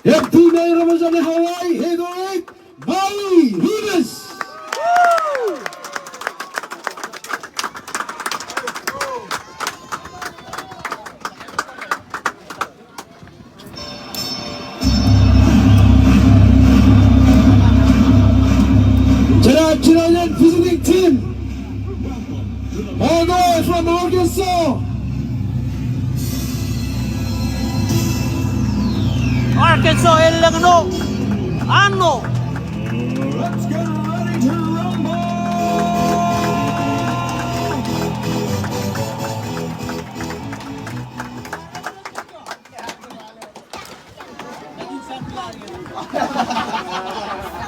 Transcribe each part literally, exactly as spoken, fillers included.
Im team eo represent Hawaii, ej Maui Rumes. Jinoin, jinoin visiting team. All the way from Arkansas. Arkansas, elōñ ṇo, Arno. Let's get ready to rumble.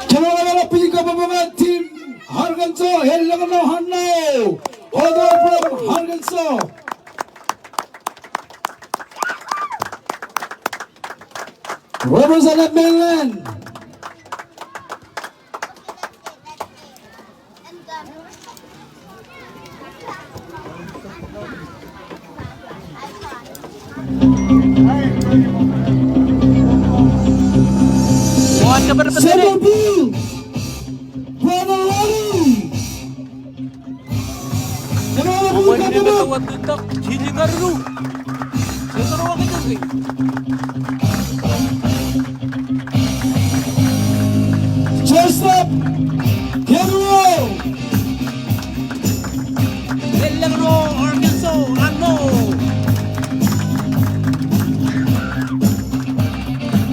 Kōmro bar pitch kōṃṃan team Arkansas, elōñ ṇo Arno. All the way from Arkansas. Represent mainland. Senator Bill, Brother Ronnie. Joseph Gabriel. Elōñ ṇo Arkansas, Arno.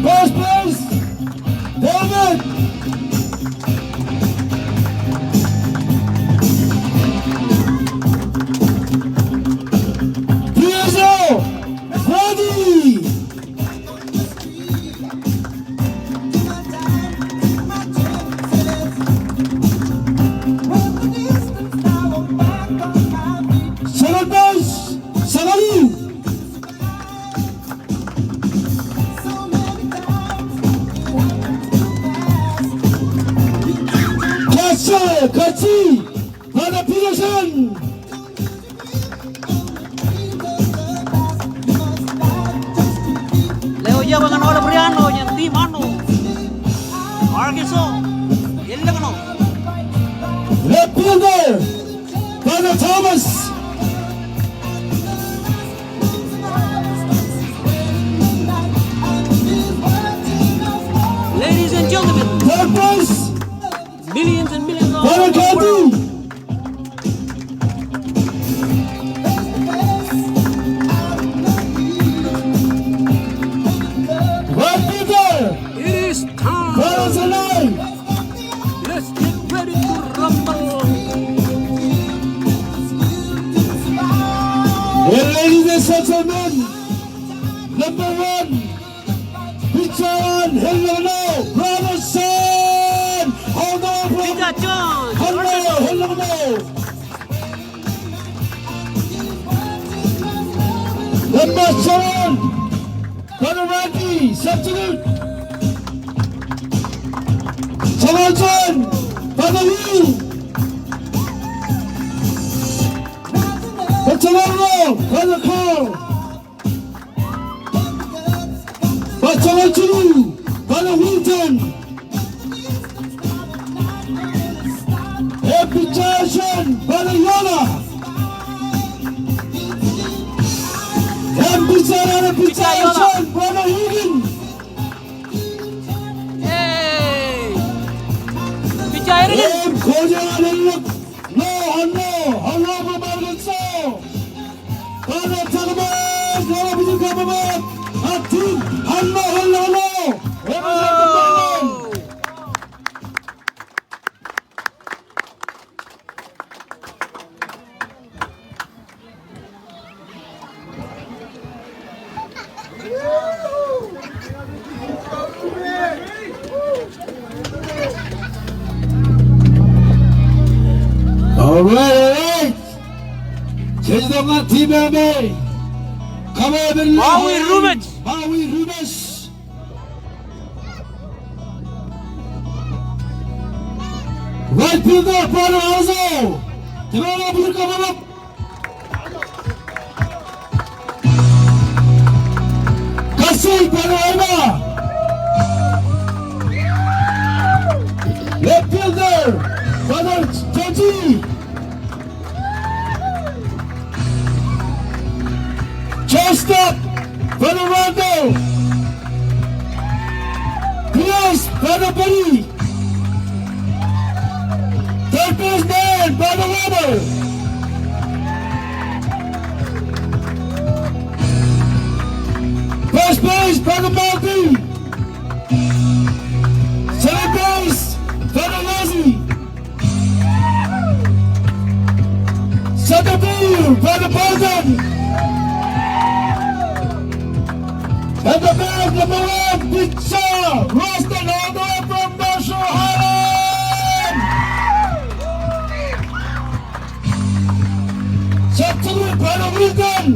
First place, David. P S O, Freddy. Second place, Samalu. Kachi, Kachi, Brother Peterson. Leo jab ñan aolep ri Arno jān team Arno. Arkansas, elōñ ṇo. Left fielder, Brother Thomas. Ladies and gentlemen, third place, millions and millions of Brother Kathy. Right there. It is time. Brother Sanai. Let's get ready to rumble. Well, ladies and gentlemen, number one, pitcher eo an, elōñ ṇo, Brother John. Pitcher John. Number seven, Brother Randy, substitute. Number ten, Brother Lee. Number eleven, Brother Carl. Number twenty-two, Brother Wilton. Im pitcher eo an, Brother Yona. Im pitcher eo an, pitcher eo an, Brother Higgins. Hey. Pitcher Higgins. Im coach eo an, Ṇo, Ṇo, Ṇo, Ṇo, Ṇo, Ṇo, Ṇo. Ṇo, Ṇo, Ṇo, Ṇo. All right, all right. Jej itok ñan team eo me. Come on, Maui Rumes. Maui Rumes. Right fielder, Brother Alonso. Kōṃṃan, kōṃṃan. Kachi, Brother Ema. Brother Randall. P S, Brother Benny. Third base man, Brother Robert. First base, Brother Malcolm. Second base, Brother Lacy. Center field, Brother Bolton. And the man, number one, pitcher, Ralston, all the way from Marshall Islands. Center field, Brother Wilton.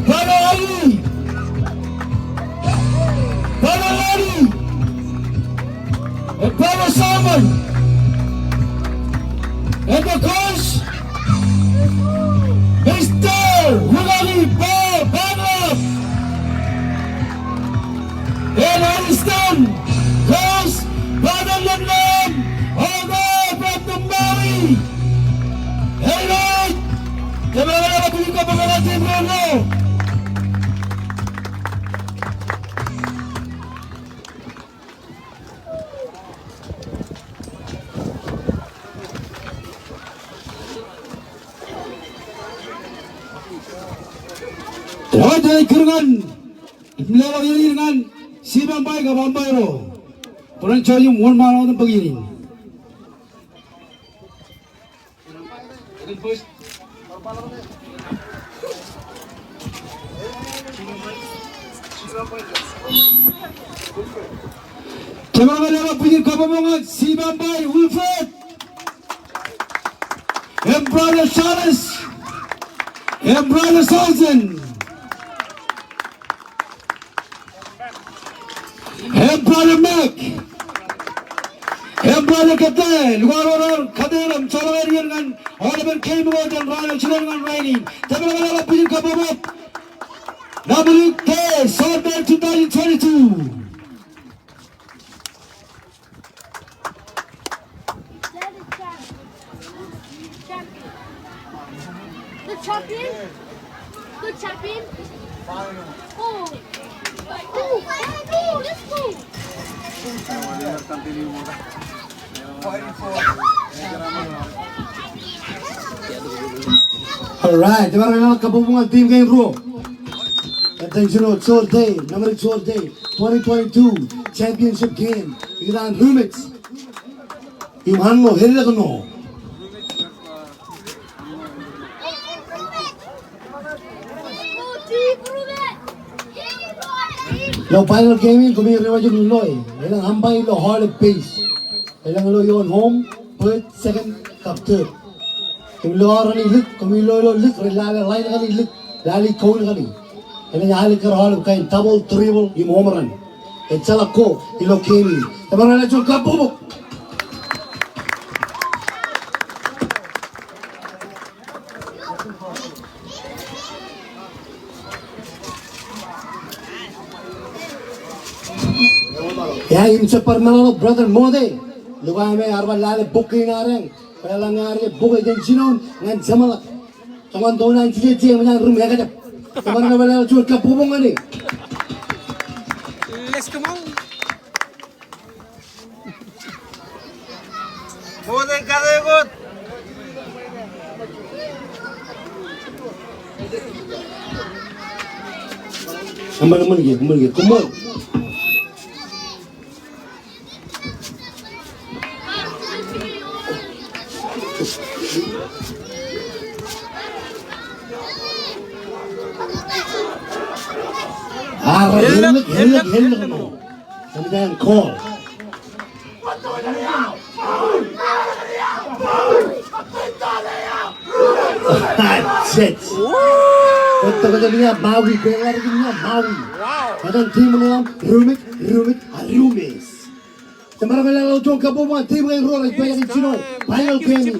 Brother Ali. Brother Ali. And Brother Simon. And the coach, Mister Rukali Ba-, Barnard. And assistant coach, Brother Lindholm, all the way from the Maui. All right. Kōṃṃan, kōṃṃan, kōṃṃan, kōṃṃan. Ewōr ej kūr ñan im leḷọk iien in ñan Sibambai kab umpire ro. Bwe ren jouj im wōnṃaanḷọk im bōk iien in. Kōṃṃan, kōṃṃan, kōṃṃan, bwijin kabbokbok ñan Sibambai Wilfred. Im Brother Charles. Im Brother Sultan. Im Brother Mac. Im Brother Kate, lukkuun ro Kate im joḷọk aer iien ñan aolepen game ko jān raan eo jinoin ñan rainin. Jemān kōmeḷeḷe bwijin kabbokbok. Nabōḷ ke Sōnmān two thousand twenty-two. The champion? The champion? Oh. Oh, oh, let's go. All right, jemān kōmeḷeḷe kabbokbok ñan team kein ruo. Attention, Jor Day, Naṃrik Jor Day, twenty twenty-two championship game. Ikōtaan Rumej im Anno, eddekno. Ilo final game in, koṃij ri wajin loe. Elōñ umpire ilo Hall of Base. Elōñ ilo ioon home, first, second, kab third. Im ilo aorōk in lik, koṃij lo ilo lik, rej lale line kaṇe lik, lale cone kaṇe. Elōñ alikkar aolep kain double, triple, im home run. Ejjeḷọk ko ilo game in. Jemān kōmeḷeḷe juon kabbokbok. Ia, im jen bar meḷọkḷọk Brother Mode. Lukkuun ear bar lale bok kein adeañ. Bwe eḷaññe ear bok ej jinoin ñan jeṃḷọk. Joñan town an Judea, eṃōj an ri-ṃōk ekjab. Kōṃṃan kōmeḷeḷe juon kabbokbok ñan e. Let's go. Mode kate kōt. Eṃṃan, eṃṃan ke, eṃṃan ke, come on. Ar, elōñ, elōñ, elōñ ṇo. Eṃōj an call. Jet. Bōtab ej ṃōj an Maui, kwe ḷadik in ṃōj an Maui. Etan team eo aṃ, Rumej, Rumej, a Rumej. Jemān kōmeḷeḷe juon kabbokbok ñan team kein ruo rej pād ilo final game in.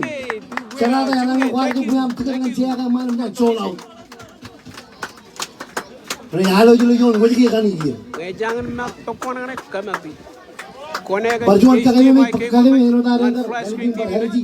Jekata eḷaññe kwaar jab bwe aṃ tikōn ñan jea ko eṃṃan eṃōj an sold out. Rej alooj ilo ioon wōjke kaṇe kiiō. Bar juon kakeememej, kakeememej āinwōt ad ānkar, āinwōt in bar Haraji.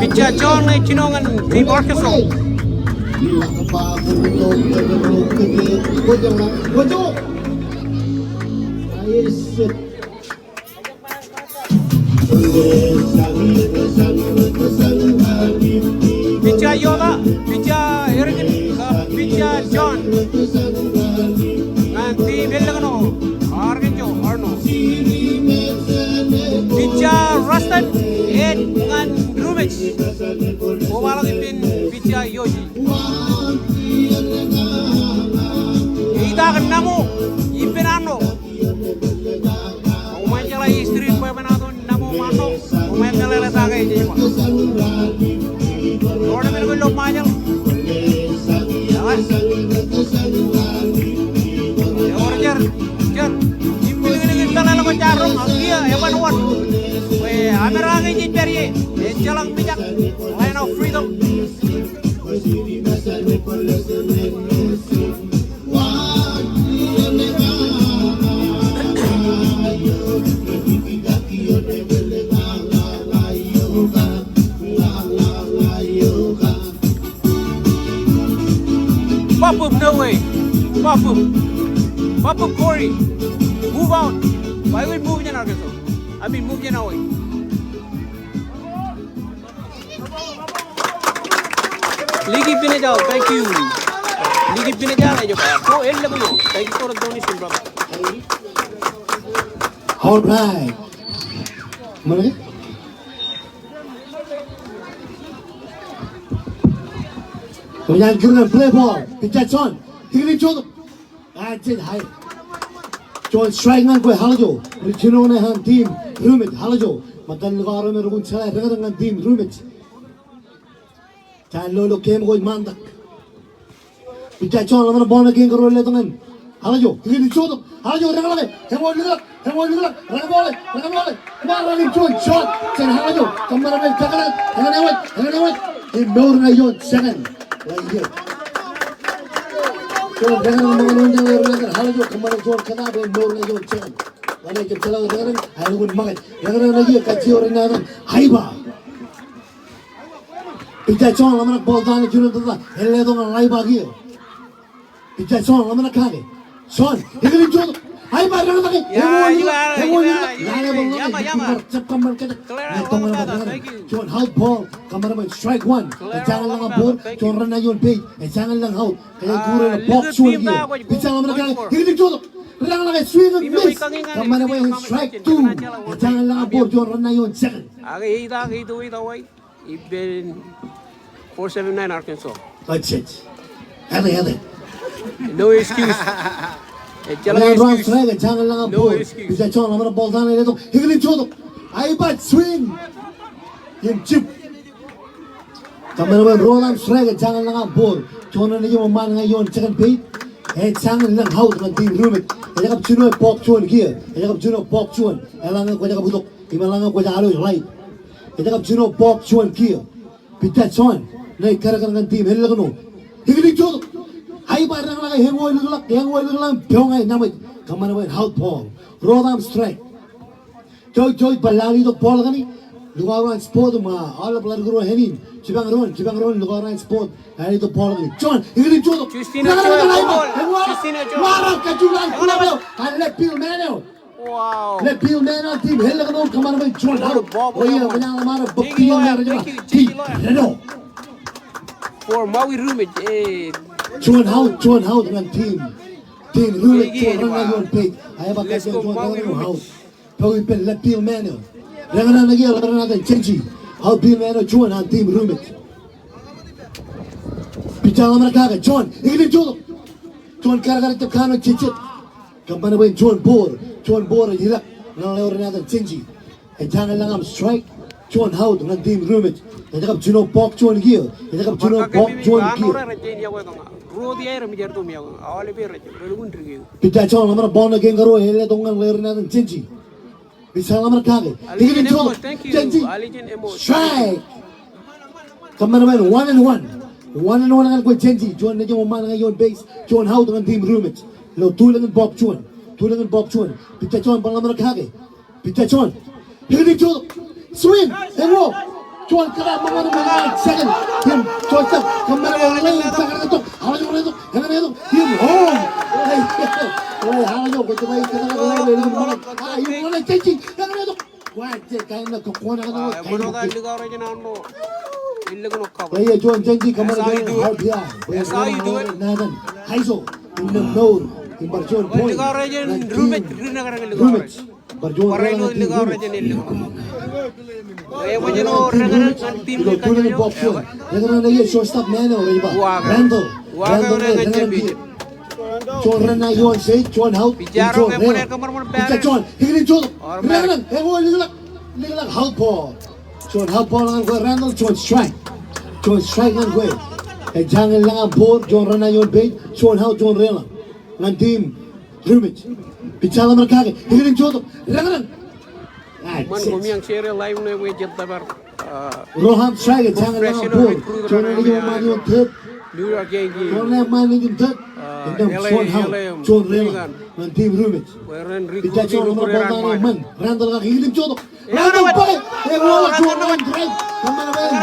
Pija John ej jino ñan team Arkansas. Pija Iota, pija Ergin, kab pija John ñan team Ellōkno, Arkansas, Arno. Pija Rustin, ej ñan Rumej. Kobaḷọk ippān pija Yoji. Itaak Namo ippān Arno. Koṃ jeḷā history bwe eban ato Namo Arno, koṃ meḷeḷe ta ke ej ba. Ewōr men ko ilo Ṃajeḷ. Ewōr jar, jar. Im meḷeḷe ko jaar roñ, ak kiiō eban wōr. Bwe Amerika ke ej pād ie, ejjeḷọk mijak, Land of Freedom. Pop up, no way. Pop up. Pop up, Corey. Move out. Why we move in Arkansas? I mean, move in away. Liki Pinejal, thank you. Liki Pinejal, ej ba. Ko Ellōkno. Thank you for the donation, brother. All right. Ṃōṇe? Ko ej kūr ñan play ball. Pija John. Hikdik jota. Ej jab high. Juon strike ñan kwe, Halojo. Ri jino ñan team Rumej, Halojo. Ṃōttan lukkuun ro me rukun jeḷā dōkdōk ñan team Rumej. Jān lo ilo game ko ej ṃaantak. Pija John ḷōmṇak ball ṇe, kien kōrā ḷe tōñan Halojo. Hikdik jota. Halojo, reḷḷāke. Eñoul likḷọk. Eñoul likḷọk, rekabọọle, rekabọọle. Ṃaroñ in juon shot jān Halojo. Kōṃṃan bwe en kakōḷḷe, eñṇe waj, eñṇe waj. Im mour ṇe ioon second. Ḷe ie. Juon rekōṇaan ṃōñā eo ñan Halojo, kōṃṃane juon kōtaan bwe en mour ṇe ioon second. Ḷe ṇe jab jeḷā rekōṇaan, aelukkuun ṃōkaj. Rekōṇaan ṇe ie, kajjioñ ri nañinmej. Aiba. Pija John ḷōmṇak ball ta ṇe, juon tata. Eḷḷā tok ñan Aiba kiiō. Pija John, ḷōmṇak kake. John, hikdik jota. Aiba, reḷḷāke. Ya, eñoul likḷọk, eñoul likḷọk. Ḷe, ḷe, ḷe, ḷe, ḷe. Juon out ball, kōṃṃan bwe strike one. Ejjañin lōñ ball, juon run ṇe ioon base. Ejjañin lōñ out. Kōjeañ kūr ilo box juon kiiō. Pija, ḷōmṇak kake. Hikdik jota. Reḷḷāke, swing and miss. Kōṃṃan bwe strike two. Ejjañin lōñ ball, juon run ṇe ioon second. Ak eight, ak eight, eight away. Ippān four seven nine Arkansas. Ejjab. Ete, ete. No excuse. Ejjeḷọk excuse. Runs strike, ejjañin lōñ ball. No excuse. Pija John, ḷōmṇak ball ta ṇe, letok. Hikdik jota. Aiba swing. Im jib. Kōṃṃan bwe ruo ḷọk strike, ejjañin lōñ ball. Juon ṇe ej ṃaan ñan ioon second base. Ejjañin lōñ out ñan team Rumej. Ej kab jino box juon kiiō. Ej kab jino box juon. Eḷaññe kwōj kab itok. Im eḷaññe kwōj alooj ḷaik. Ej kab jino box juon kiiō. Pija John, ṇe ej kadkad ñan team Ellōkno. Hikdik jota. Aiba, reḷḷāke, eñoul likḷọk, eñoul likḷọk, poñe ṇe ṃōj. Kōṃṃan bwe out ball. Ruo ḷọk strike. Jouj, jouj, bar lale itok ball kaṇe. Lukkuun ro an spot im, ah, aolep ḷaddik ro ānin. Jipañ doon, jipañ doon, lukkuun ro an spot. Lale itok ball kaṇe. John, hikdik jota. Justin Ochoa, ball. Justin Ochoa. Ṃaroñ kajju ḷain. An left field man eo. Wow. Left field man eo an team Ellōkno, kōṃṃan bwe juon out. Ḷe ie, ṃōñā ḷōṃaro bōk kiiō eo rej ba. Thank you, J J Lawyer. Redo. For Maui Rumej, eh. Juon out, juon out ñan team. Team Rumej, juon run ṇe ioon base. Aiba kajju juon run ṇe ioon out. Pok ippān left field man eo. Reñṇe ṇe kiiō, reñṇe ṇe, change. Outfield man eo juon an team Rumej. Pitcher ḷōmṇak kake, juon, ikijjien jotok. Juon karkar ejjab kanooj jejjet. Kōṃṃan bwe en juon ball, juon ball ej ilọk ñan lewōj ri Nathan Jenji. Ej jañin lōñ aṃ strike, juon out ñan team Rumej. Ej kab jino bọọk juon kiiō, ej kab jino bọọk juon kiiō. Pitcher juon ḷōmṇak ball ṇe kein karuo, ej letok ñan lewōj ri Nathan Jenji. Pitcher ḷōmṇak kake. Ikijjien jotok. Jenji. Strike. Kōṃṃan bwe en one and one. One and one ñan kwe Jenji. Juon nejūṃṃan ñan ioon base. Juon out ñan team Rumej. Ilo tulōñ in bọọk juon. Tulōñ in bọọk juon. Pitcher juon bar ḷōmṇak kake. Pitcher juon. Ikijjien jotok. Swing. Eño. Juon kōtaan ṃōk ñan second. Tim juon step. Kōṃṃan bwe en ḷeḷḷap ñan tok. Eñin etok, eñin etok, eñin etok, eñin home. Oi, eñin etok, eñin etok. Ej juon Jenji, kōṃṃan bwe en R B I. Bwe en Nathan Haizo, in the mound, in bar juon point. Rumej. Bar juon ri Rumej. Ilo tulōñ in bọọk juon. Ilo tulōñ in bọọk juon. Ilo tulōñ in bọọk juon. Ilo tulōñ in bọọk juon. Randall. Randall ṇe, Randall ṇe. Juon ran ṇe ioon base, juon out. Pitcher juon. Ikijjien jotok. Randall. Eño, likḷọk. Likḷọk, out ball. Juon out ball ñan kwe Randall, juon strike. Juon strike ñan kwe. Ej jañin lōñ aṃ ball, juon ran ṇe ioon base, juon out, juon reḷọñ. Ñan team Rumej. Pitcher ḷōmṇak kake. Ikijjien jotok. Randall. Ṃan, koṃeañ share live ṇe bwe jet tōpar. Ruo aṃ strike, ej jañin lōñ aṃ ball. Juon ṇe ej ṃaan ioon third. Juon ṇe ṃaan ioon third. Innām juon out, juon reḷọñ. Ñan team Rumej. Pitcher juon ḷōmṇak ball ṇe ṃan. Randall kake, ikijjien jotok. Randall bōke. Eñoḷọk juon ran drive. Kōṃṃan bwe en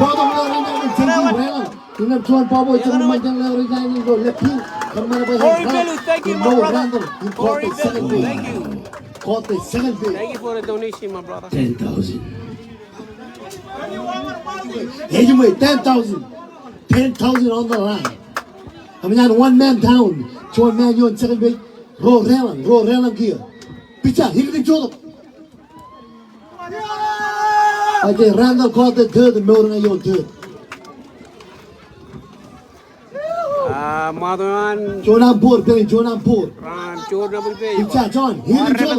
bōktok ilo ran ṇe ñan team Rumej. Innām juon ball bwe ej jab ṃōk jān left field. Kōṃṃan bwe en Corey Bellew, thank you, my brother. Randall, he caught the second base. Corey Bellew, thank you. Caught the second base. Thank you for the donation, my brother. Ten thousand. Ej ṃōj, ten thousand. Ten thousand on the line. Kōmij ñan one man down. Juon ṃaan ioon second base. Ruo reḷọñ, ruo reḷọñ kiiō. Pitcher, ikijjien jotok. Ajay Randall caught the third, mour ñan ioon third. Ah, ṃato an. Juon aṃ ball, Benny, juon aṃ ball. Ran, juon double play. Pitcher juon, ikijjien jotok.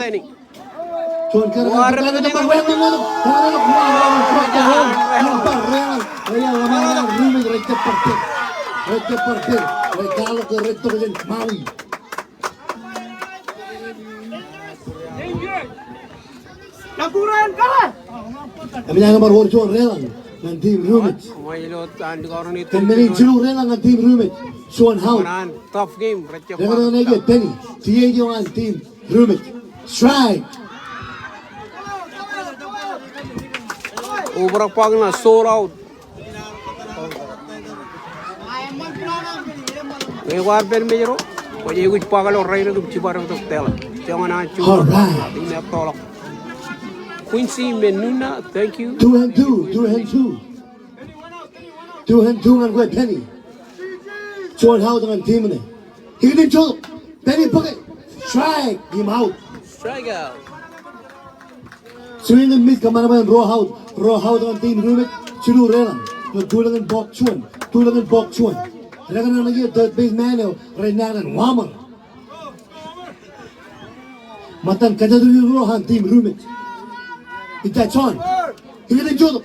Juon kōrā, juon kōrā, juon kōrā, juon kōrā, juon kōrā, juon kōrā. Kōmij ñan bar wōr juon reḷọñ ñan team Rumej. Kōmij ñan bar wōr juon reḷọñ ñan team Rumej. Juon out. Tough game. Rōkōn ṇe ke Benny. Tijeje ñan team Rumej. Strike. Obrak ball ṇe, sold out. Ñe kwaar pād mejro, kwōj aikuj ball ilo rainin im jipañ tok tela. Joñan an juon. All right. Im ettoḷọk. Quincy Menuna, thank you. Two and two, two and two. Two and two ñan kwe Benny. Juon out ñan team ṇe. Ikijjien jotok. Benny bōke. Strike. Him out. Strikeout. Swing and miss, kōṃṃan bwe en ruo out, ruo out ñan team Rumej, jilu reḷọñ, ilo tulōñ in bọọk juon, tulōñ in bọọk juon. Rōkōn ṇe ke third baseman eo, rej naan an Wammer. Ṃōttan kōjatdikdik ro an team Rumej. Pitcher juon. Ikijjien jotok.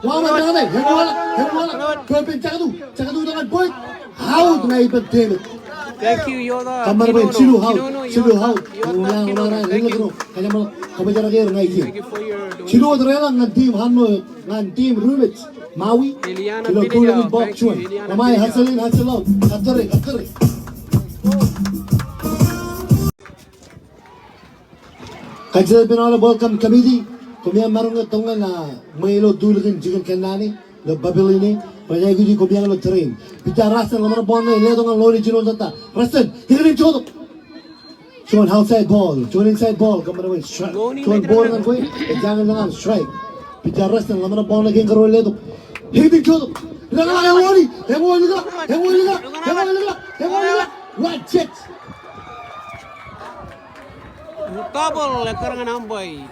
Wammer ñan e, eñoḷọk, eñoḷọk. Bullpen jekatu, jekatu tok ñan point. Out ṇe ippān David. Thank you, Yoda. Kōṃṃan bwe en jilu out, jilu out. Yoda, Kinono, thank you. Kōṃṃan bwe en jilu out. Jilu wōt reḷọñ ñan team Hanoi, ñan team Rumej, Maui. Eliana Pineda, thank you, Eliana Pineda. Ilo tulōñ in bọọk juon. Emae hustle in, hustle out. Kōttōre, kōttōre. Kajjitōk ippān aolep welcome committee, koṃi aṃ maroñ ke tok ñan, ah, ṃweo ilo tulōñ in jikin kōnnaan ṇe, ilo pavilion ṇe, rej aikuji koṃi aṃ ilo train. Pitcher Russell, ḷōmṇak ball ṇe, letok ñan Lonnie Jinojoe. Russell, ikijjien jotok. Juon outside ball, juon inside ball, kōṃṃan bwe strike. Juon ball ñan kwe, ej jañin lōñ an strike. Pitcher Russell, ḷōmṇak ball ṇe kein karuo, letok. Ikijjien jotok. Rōkḷọk, eñoul, eñoul likḷọk, eñoul likḷọk, eñoul likḷọk, eñoul likḷọk. Reject. Double ekkar ñan umpire.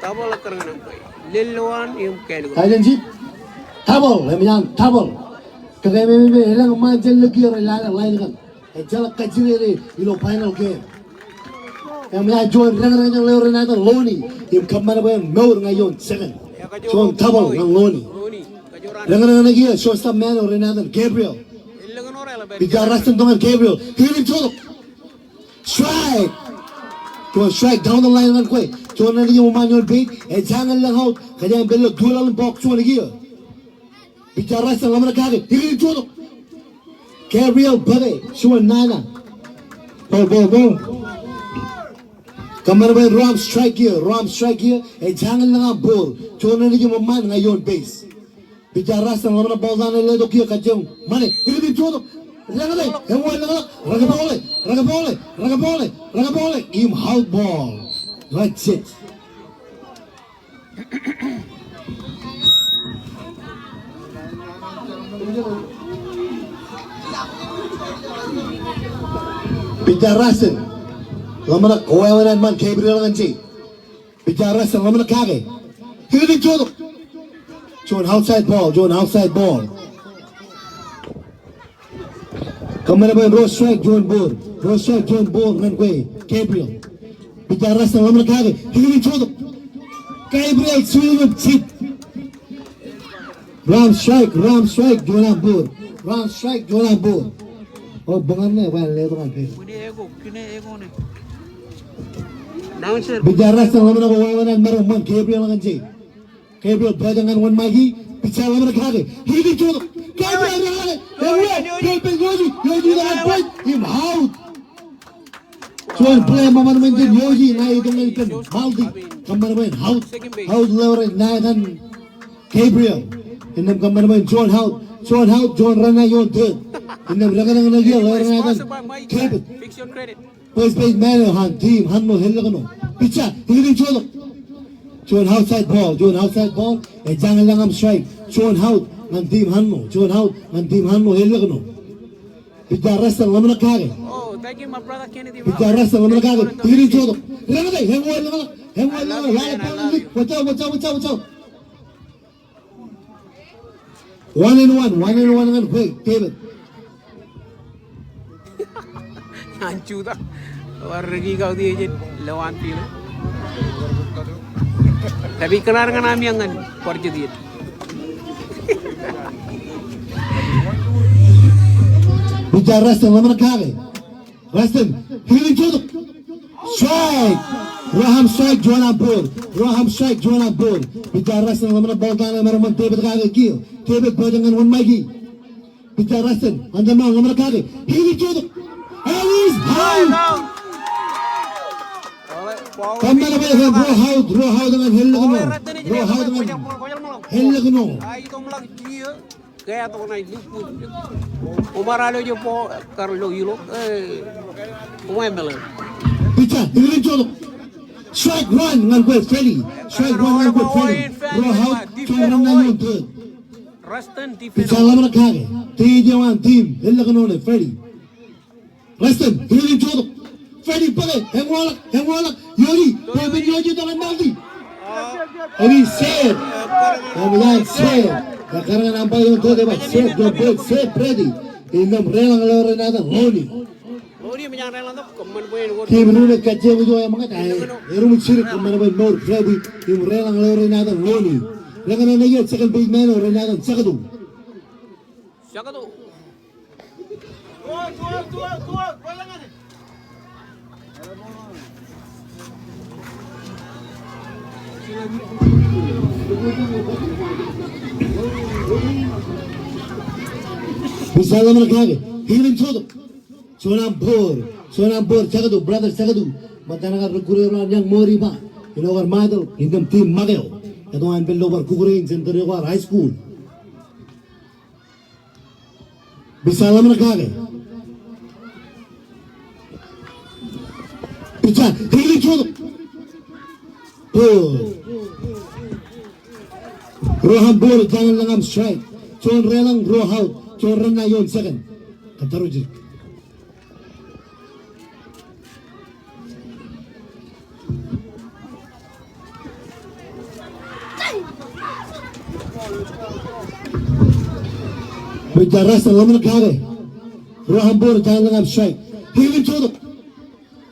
Double ekkar ñan umpire. Lello an im kālọk. Kain in jib. Double, eṃōj an double. Kōkāāl eo me elōñ ṃaan jān lōke ro ḷaḷ ḷaḷ kaṇ. Ejjeḷọk kajjirere ilo final game. Im ej juon reñreñ ñan ḷeo ren aetan Loni. Im kōṃṃan bwe en mour ñan ioon second. Juon double ñan Loni. Reñreñ ṇe kiiō shortstop eo ren aetan Gabriel. Pitcher Rusten tok ñan Gabriel. Hit im jotok. Strike. Juon strike down the line ñan kwe. Juon ṇe ej ṃōṃaan ioon base. Ej jañin lōñ out. Kōjeañ pād ilo two ḷaḷ im bọọk juon kiiō. Pitcher Rusten ḷōmṇak kake. Hit im jotok. Gabriel bōke. Juon nana. Ball, ball, ball. Kōṃṃan bwe en ro aṃ strike kiiō, ro aṃ strike kiiō. Ej jañin lōñ aṃ ball. Juon ṇe ej ṃōṃaan ñan ioon base. Pitcher Rusten ḷōmṇak ball down e letok kiiō kajjioñ. Ṃane, hit im jotok. Reñreñ, eñoul leñḷọk, rekabọọle, rekabọọle, rekabọọle, rekabọọle. Im out ball. Rej jet. Pitcher Rusten ḷōmṇak kowāween ṃaan Gabriel ñan je. Pitcher Rusten ḷōmṇak kake. Hit im jotok. Juon outside ball, juon outside ball. Kōṃṃan bwe en ro strike juon ball. Ro strike juon ball ñan kwe Gabriel. Pitcher Rusten ḷōmṇak kake. Hit im jotok. Gabriel swing im jet. Ro aṃ strike, ro aṃ strike juon aṃ ball. Ro aṃ strike juon aṃ ball. O, bōk ñan ṇe, bwe en letok ñan base. Pitcher Rusten ḷōmṇak kowāween ṃaan Gabriel ñan je. Gabriel bōjak ñan wōnṃaiki, pitcher ḷōmṇak kake, hit im jotok. Gabriel rej kake, ej wōr, Gabriel ioji, ioji ilo an bōj, im out. Juon play ṃōṃan ṃōn jān ioji, ṇa itok ñan ippān Maldi, kōṃṃan bwe en out, out ḷeo rej ṇa etan Gabriel. Innām kōṃṃan bwe en juon out, juon out, juon run ṇa ioon third. Innām reñreñ ṇe kiiō ḷeo rej ṇa etan David. First baseman eo an team Hanlo ej lōkno. Pitcher, hit im jotok. Juon outside ball, juon outside ball. Ej jañin lōñ aṃ strike. Juon out ñan team Hanlo, juon out ñan team Hanlo ej lōkno. Pitcher Rusten ḷōmṇak kake. Pitcher Rusten ḷōmṇak kake. Hit im jotok. Reñreñ, eñoul leñḷọk, eñoul leñḷọk. Watch out, watch out, watch out, watch out. One and one, one and one ñan kwe David. An jutak. Bar rūkaki out eo jen lowaan field. Tapi kōṇaan ñan ami ñan bar jet iien. Pitcher Rusten ḷōmṇak kake. Rusten, hit im jotok. Strike. Ro aṃ strike juon aṃ ball. Ro aṃ strike juon aṃ ball. Pitcher Rusten ḷōmṇak ball down e maroñ ṃōn David kake kiiō. David bōjak ñan wōnṃaiki. Pitcher Rusten, an tōmak ḷōmṇak kake. Hit im jotok. And he's out. Kōṃṃan bwe en ro out, ro out ñan Hellekno. Ro out ñan Hellekno. Ke tok ṇa ilo ball. Omar alo je ball kar lo ilo. Eh, Omar Miller. Pitcher, hit im jotok. Strike one ñan kwe Freddy. Strike one ñan kwe Freddy. Ro out, juon run ṇa ioon third. Pitcher ḷōmṇak kake. Team eo an team Hellekno ṇe Freddy. Rusten, hit im jotok. Freddy bōke, eñoul leñḷọk, eñoul leñḷọk. Ioji, bōk men ioji tok ñan Maldi. Ej safe. Ej safe. Ej kar ñan umpire ioon third, ej ba safe, juon bōk, safe Freddy. Innām reḷañ ḷeo ren aetan Loni. Team eo ṇe kajjioñ ijo eṃōkaj, eruṃwij jidik, kōṃṃan bwe en mour Freddy. Im reḷañ ḷeo ren aetan Loni. Reñreñ ṇe kiiō second baseman eo ren aetan Jakatu. Jakatu. Pitcher ḷōmṇak kake. Hit im jotok. Juon aṃ ball. Juon aṃ ball. Jakatu, brother Jakatu. Ṃōttan kar rūkkuun ro an Young Moriba. Ilo kar Matel. Innām team Makeo. Āinwōt an pād ilo bar kukkuun in center eo ko ad high school. Pitcher ḷōmṇak kake. Pitcher, hit im jotok. Ball. Ro aṃ ball, jañin lōñ aṃ strike. Juon reḷañ, ro out. Juon run ṇa ioon second. Kōttar jidik. Pitcher Russell ḷōmṇak kake. Ro an ball, jañin lōñ aṃ strike. Hikit im joktok.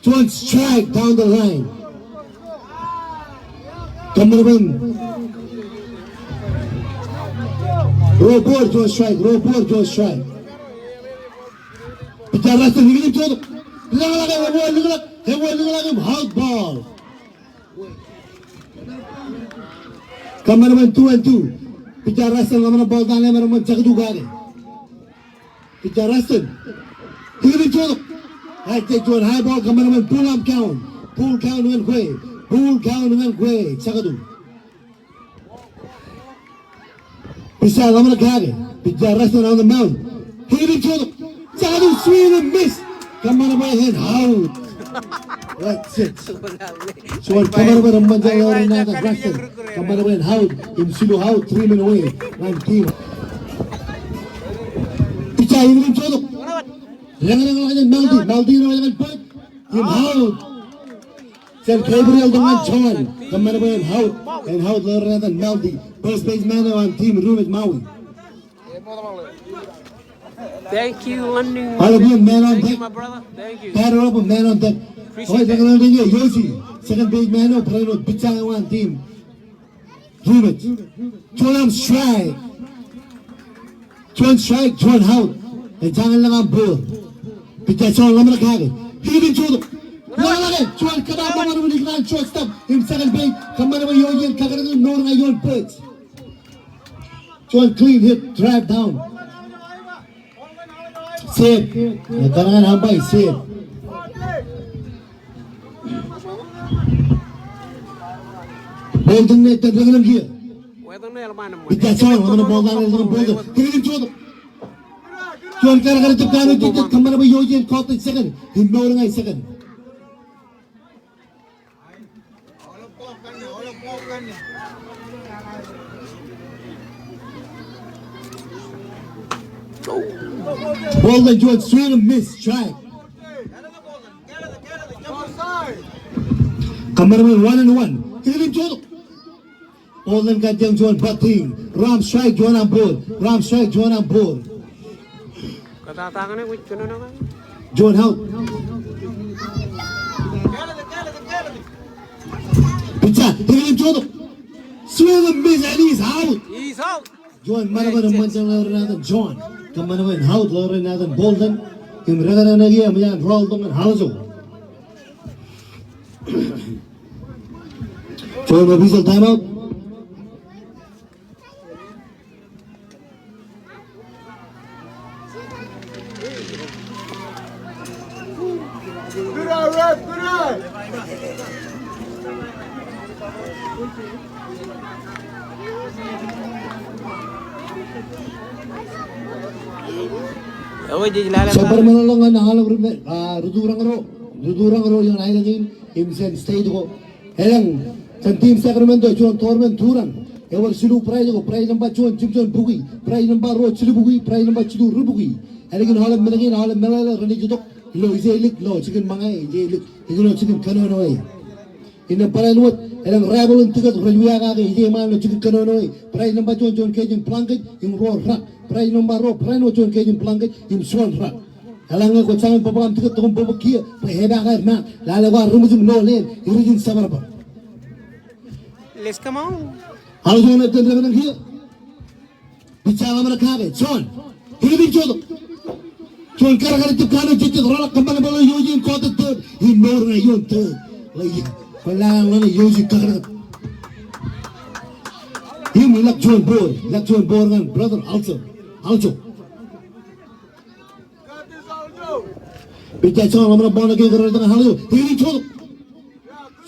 Juon strike down the line. Kōṃṃan bwe ro ball, juon strike, ro ball, juon strike. Pitcher Russell, hikit im joktok. Lōñḷọk, ewi lōñḷọk, ewi lōñḷọk im out ball. Kōṃṃan bwe two and two. Pitcher Russell ḷōmṇak ball down, eṃṃan bwe jektu kake. Pitcher Russell. Hikit im joktok. Ej juon high ball, kōṃṃan bwe pull aṃ count. Pull count ñan kwe. Pull count ñan kwe. Jektu. Pitcher ḷōmṇak kake. Pitcher Russell on the mound. Hikit im joktok. Jektu, swing and miss. Kōṃṃan bwe en out. That's it. Juon kōṃṃan bwe eṃṃan jān ḷọk ri nata Russell. Kōṃṃan bwe en out. Im jilu out, three men away. Ḷañ team. Pitcher, hikit im joktok. Reñreñ ḷọk jān Maldi. Maldi eo ej ñan bōk. Im out. Jān Gabriel tok ñan John. Kōṃṃan bwe en out. En out ḷọk ri nata Maldi. First baseman eo an team Rumej Maui. Thank you, London. All of you, man on deck. Thank you, my brother. Thank you. Batter up, man on deck. Appreciate that. Yoshi, second baseman eo, barāinwōt pitcher eo an team Rumej. Juon aṃ strike. Juon strike, juon out. Ej jañin lōñ aṃ ball. Pitcher John ḷōmṇak kake. Hikit im joktok. Lōñḷọk e, juon kōtaan ṃōṃan eo ikōṇaan shortstop im second base. Kōṃṃan bwe Yoshi en kakōṇak im mour ñan ioon base. Juon clean hit, drive down. Safe. Kōṇaan umpire, safe. Bolton ej tōn reñreñ kiiō. Pitcher John, ḷōmṇak ball down, ḷōmṇak ball down. Hikit im joktok. Juon kar kar jab kanooj jejjet, kōṃṃan bwe Yoshi en caught tok second. Im mour ñan second. Bolton, juon swing and miss, strike. Kōṃṃan bwe one and one. Hikit im joktok. Bolton kajjioñ juon batting. Ro aṃ strike, juon aṃ ball. Ro aṃ strike, juon aṃ ball. Juon out. Pitcher, hikit im joktok. Swing and miss, and he's out. He's out. Juon ṃadṃōd eṃṃan jān ḷọk ri nata John. Kōṃṃan bwe en out ḷọk ri nata Bolton. Im reñreñ kiiō eṃōj an rọọl tok ñan Aljo. Juon official timeout. Bar ṃōṇōṇō ñan aolep ri, ah, ri turañ ro, ri turañ ro ioon aelōñ in im jān state ko. Elōñ jān team Sacramento, juon tournament turañ. Ewōr jilu prize ko, prize nōṃba juon, jimjuon bukwi, prize nōṃba ruo, jilu bukwi, prize nōṃba jilu, ri bukwi. Ālikin aolep men kein, aolep meḷeḷe renaaj itok ilo ijailik, ilo jikin ṃōñā e, ijailik, ilo jikin kōnono e. Innām barāinwōt, elōñ raffle in tikōt rej wiakake ijaiṃaan ilo jikin kōnono e. Prize nōṃba juon, juon kejin blanket im ruo rak. Prize nōṃba ruo, barāinwōt juon kejin blanket im juon rak. Eḷaññe kwōj jañin bōkbōk aṃ tikōt, tok im bōkbōk kiiō bwe epaak aer maat. Lale kwaar ri ṃwijin ilo leen, ri rijin Sabbatabba. Let's come on. Aḷ juon ej tōn reñreñ kiiō. Pitcher ḷōmṇak kake, John. Hikit im joktok. Juon kar kar ejjab kanooj jejjet, rọọlḷọk, kōṃṃan bwe Yoshi en caught tok third. Im mour ñan ioon third. Ḷe, ḷe, ḷe, Yoshi kakōṇak. Im ilọk juon ball, ilọk juon ball ñan brother Aljo. Aljo. Pitcher John ḷōmṇak ball ṇe kiiō kōrā tok ñan Aljo. Hikit im joktok.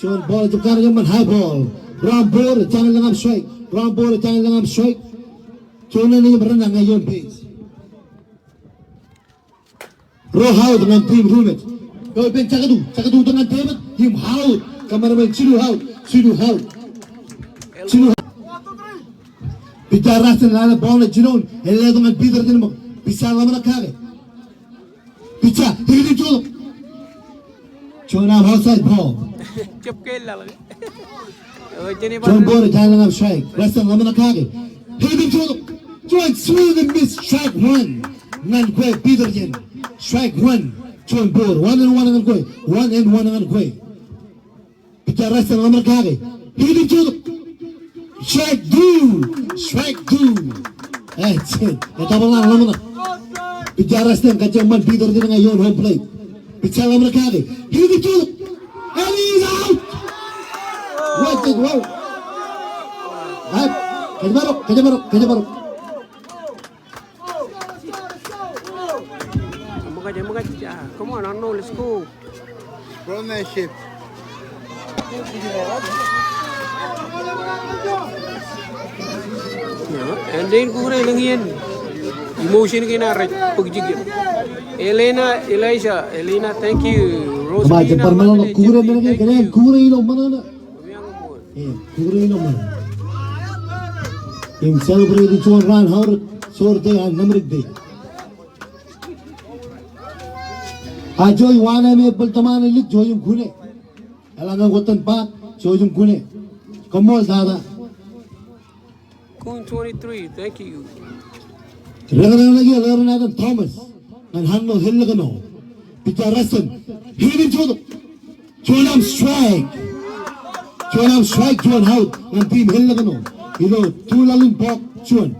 Juon ball ejjab kanooj eṃṃan, high ball. Ro aṃ ball, jañin lōñ aṃ strike. Ro aṃ ball, jañin lōñ aṃ strike. Juon ṇe im ren ñan ioon base. Ro out ñan team Rumej. Eo ippān jektu, jektu tok ñan David, im out. Kōṃṃan bwe en jilu out, jilu out. Jilu out. Pitcher Russell, lale ball ṇe jinoin, ej letok ñan Peter Tinmōk. Pitcher ḷōmṇak kake. Pitcher, hikit im joktok. Juon aṃ outside ball. Juon ball, jañin lōñ aṃ strike. Russell ḷōmṇak kake. Hikit im joktok. Juon swing and miss, strike one ñan kwe Peter Jen. Strike one. Juon ball. One and one ñan kwe. One and one ñan kwe. Pitcher eo ḷōmṇak kake. Hikit im jutak. Strike two. Strike two. Eh, ej, ej double ḷōmṇak. Pitcher eo kajjioñ ṃan Peter Jen ñan ioon home plate. Pitcher eo ḷōmṇak kake. Hikit im jutak. And he's out. What the, wow. Kōjparok, kōjparok, kōjparok. Eṃōkaj, eṃōkaj, ah, come on, Arnold, let's go. Bro, nice shit. Āindein kukkuun elōñ iien emotion kein ear bōk jikin. Elena, Elisha, Elena, thank you. Rosemary, kukkuun ilo ṃōṇōṇō. Im celebrate juon raan aorōk, sore te an Nemrik te. A joij wānō me bōl tōmān lik, joij im kune. Eḷaññe kwōj tōn back, joij im kune. Koṃṃool tata. Coon twenty-three, thank you. Rōñrōñ ṇe kiiō, Leonard Thomas. Ñan Hanno Hellekno. Pitcher eo ḷōmṇak. Hikit im jutak. Juon arm strike. Juon arm strike, juon out. Ñan team Hellekno. Ilo two laḷ in bọk juon.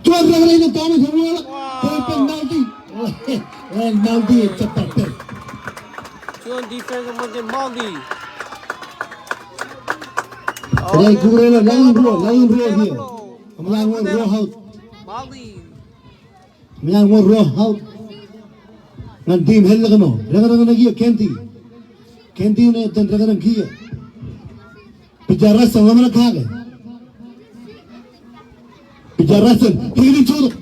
Juon rōñrōñ ṇe Thomas, eṃṃan. Wow. Bullpen Maldi. Ej Maldi, ejjab batter. Juon defense ṃōn jān Maldi. Ej kukkuun ilo laḷ in ruo, laḷ in ruo kiiō. Kōṃṃan wōt ruo out. Maldi. Kōṃṃan wōt ruo out. Ñan team Hellekno. Rōñrōñ ṇe kiiō Candy. Candy ṇe iten rōñrōñ kiiō. Pitcher eo ḷōmṇak kake. Pitcher eo, hikit im jutak.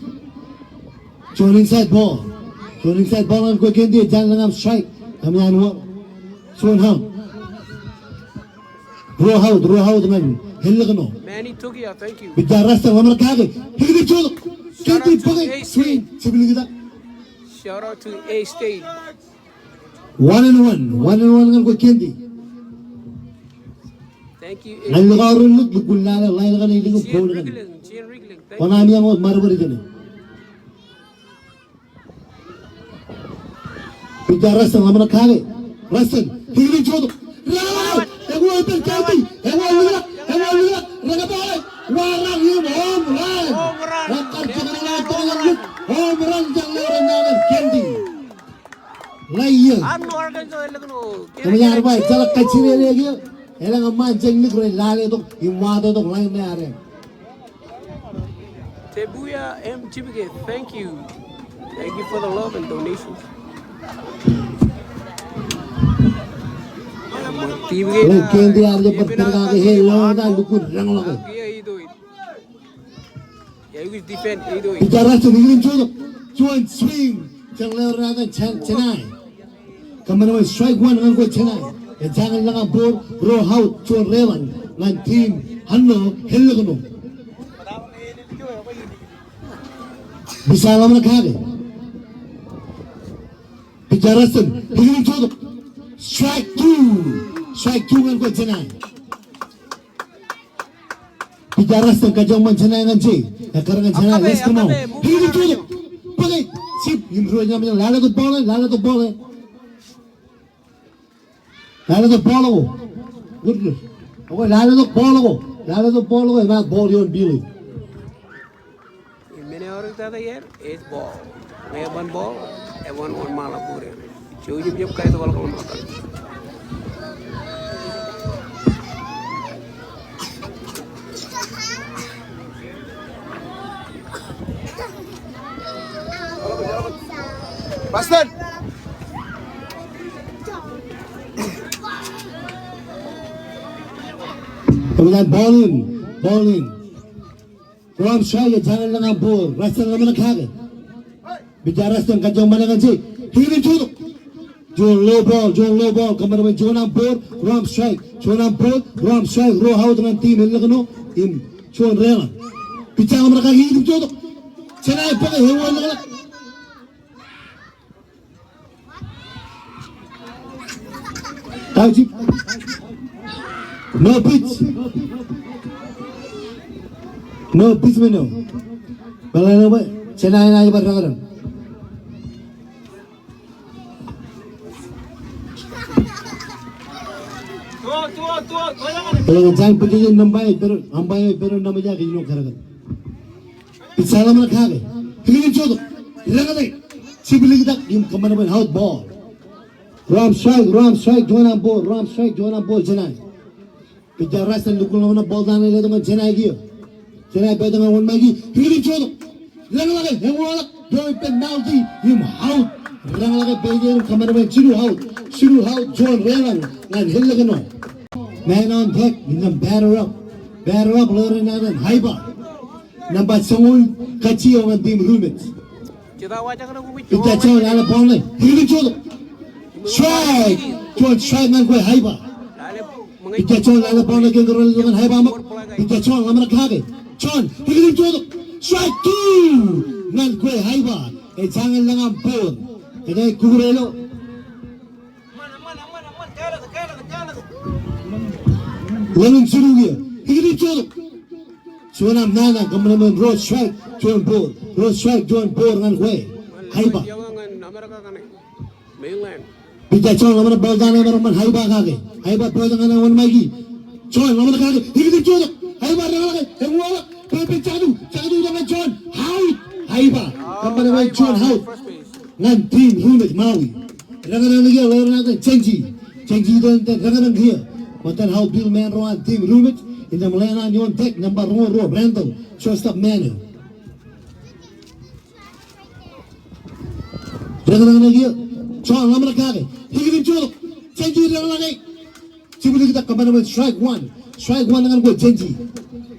Juon inside ball. Juon inside ball ñan kwe Candy, ej jañin lōñ aṃ strike. Kōṃṃan wōt. Juon out. Ruo out, ruo out ñan Hellekno. Manny Tokia, thank you. Pitcher eo ḷōmṇak kake. Hikit im jutak. Candy bōke. Swing. Jibliktak. Shout out to A State. One and one. One and one ñan kwe Candy. Thank you, A State. Ñan lukkuun lale, lale kaṇe ilikin ball kaṇe. Jen Rikling, Jen Rikling, thank you. Kwōnaaj iọkwe ṃaribadjene. Pitcher eo ḷōmṇak kake. Russell, hikit im jutak. Rōñḷọk. Eñin eo iten Candy. Eñin eo likḷọk. Eñin eo likḷọk. Rōñḷọk. Wa raṇ im home run. Home run. Ekkar jekdọọn tok ḷọk. Home run jān lewōj ñan Candy. Ḷaiiō. Arno Arkansas, Hellekno. Kōmij ar ba, ejjeḷọk kajjirere kiiō. Elōñ eṃṃaan jān lik rej lale tok im wato tok ḷain ṇe ad. Tebuya M Jibke, thank you. Thank you for the love and donation. Jibke, ḷe Candy ear jab bar tōl kake, he ḷeo ta lukkuun rōñḷọke. Pitcher eo ḷōmṇak, hikit im jutak. Juon swing. Jān lewōj ñan Chennai. Kōṃṃan wōt strike one ñan kwe Chennai. Ej jañin lōñ aṃ ball, ruo out, juon reḷañ ñan team Hanno Hellekno. Pitcher eo ḷōmṇak kake. Pitcher eo, hikit im jutak. Strike two. Strike two ñan kwe Chennai. Pitcher eo kajjioñ ṃōn Chennai ñan je. Ekkar ñan Chennai, last come out. Hikit im jutak. Bōke. Jib im ruo ñan, lale tok ball e, lale tok ball e. Lale tok ball ko. Good, good. Ako lale tok ball ko. Lale tok ball ko, eṃṃan ball ioon Billy. Im men eo eor tata er, ej ball. Ñe eban ball, eban wōnṃaanḷọk ball er. Jouj im jab kaitok ḷọk ḷōmṇak. Boston. Kōmij ball in, ball in. Ruo aṃ strike, ej jañin lōñ aṃ ball. Russell ḷōmṇak kake. Pitcher eo kajjioñ ṃōṇōṇō ñan je. Hikit im jutak. Juon low ball, juon low ball. Kōṃṃan wōt juon aṃ ball, ruo aṃ strike. Juon aṃ ball, ruo aṃ strike. Ruo out ñan team Hellekno im juon reḷañ. Pitcher eo ḷōmṇak kake, hikit im jutak. Chennai bōke, ewi likḷọk. Tau jib. No pitch. No pitch men eo. Bōlen eo bwe jenaaj bar rōñrōñ. Bōlen eo, jañ pitch eo, umpire eo, umpire eo ej pād ilo nōṃba eo, kōj ilo kōrā kōn. Pitch eo ḷōmṇak kake. Hikdik im jotok. Rōñtata. Jibliktak im kōṃṃan bwe en out ball. Ruo aṃ strike, ruo aṃ strike, juon aṃ ball, ruo aṃ strike, juon aṃ ball, jenaaj. Pitcher eo ej lukkuun ḷōmṇak ball eo an, ej letok ñan jenaaj kiiō. Jenaaj pād ñan wōnṃae kiiō, hikdik im jotok. Rōñḷọke, eñoḷọk, bwe ej pād mound im out. Rōñḷọke page eo im kōṃṃan bwe en jilu out. Jilu out, juon reḷọñ ñan ellōñ eo. Man on deck, innām batter up. Batter up, ḷeo rej naan an Haiba. Nōṃba joñoul kajjio ñan team Rumej. Pitcher John, lale ball ṇe. Hikdik im jotok. Strike. Juon strike ñan kwe Haiba. Pitcher John, lale ball ṇe, kōn kōrā ḷe ñan Haiba ṃōk. Pitcher John, ḷōmṇak kake. John, hikdik im jotok. Strike two ñan kwe Haiba. Ej jañin lōñ aṃ ball. Kōjeañ kukure ilo. Lōñ in jilu kiiō. Hikdik im jotok. Juon aṃ nana, kōṃṃan bwe en ruo strike, juon ball. Ruo strike, juon ball ñan kwe Haiba. Pitcher John, ḷōmṇak ball eo an, emaroñ ṃan Haiba kake. Haiba pād ñan wōnṃae kiiō. John, ḷōmṇak kake. Hikdik im jotok. Haiba rōñḷọke. Eñoḷọk. Bōlen eo, jektu. Jektu tok ñan John. Out. Haiba. Kōṃṃan bwe en juon out ñan team Rumej Maui. Rōñrōñ ṇe kiiō, ḷeo rej naan an Jenji. Jenji iten, iten rōñrōñ kiiō. Ṃōttan outfield man ro an team Rumej. Innām ḷeo ṇe an ioon deck, nōṃba roñoul ruo, Randall. Shortstop man eo. Rōñrōñ ṇe kiiō. John, ḷōmṇak kake. Hikdik im jotok. Jenji rōñḷọke. Jibliktak, kōṃṃan bwe en strike one. Strike one ñan kwe Jenji.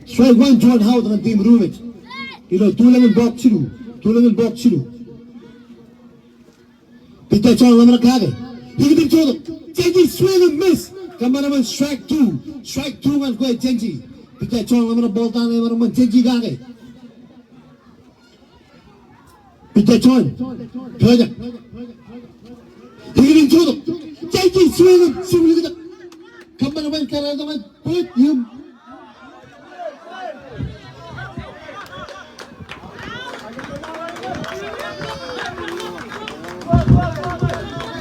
Strike one, juon out ñan team Rumej. Ilo tulōñ in bọk jilu. Tulōñ in bọk jilu. Pitcher John, ḷōmṇak kake. Hikdik im jotok. Jenji swing and miss. Kōṃṃan bwe en strike two. Strike two ñan kwe Jenji. Pitcher John, ḷōmṇak ball eo an, emaroñ ṃan Jenji kake. Pitcher John. Pojak. Hikdik im jotok. Jenji swing im jibliktak. Kōṃṃan bwe en kōrā tok ñan bōd im.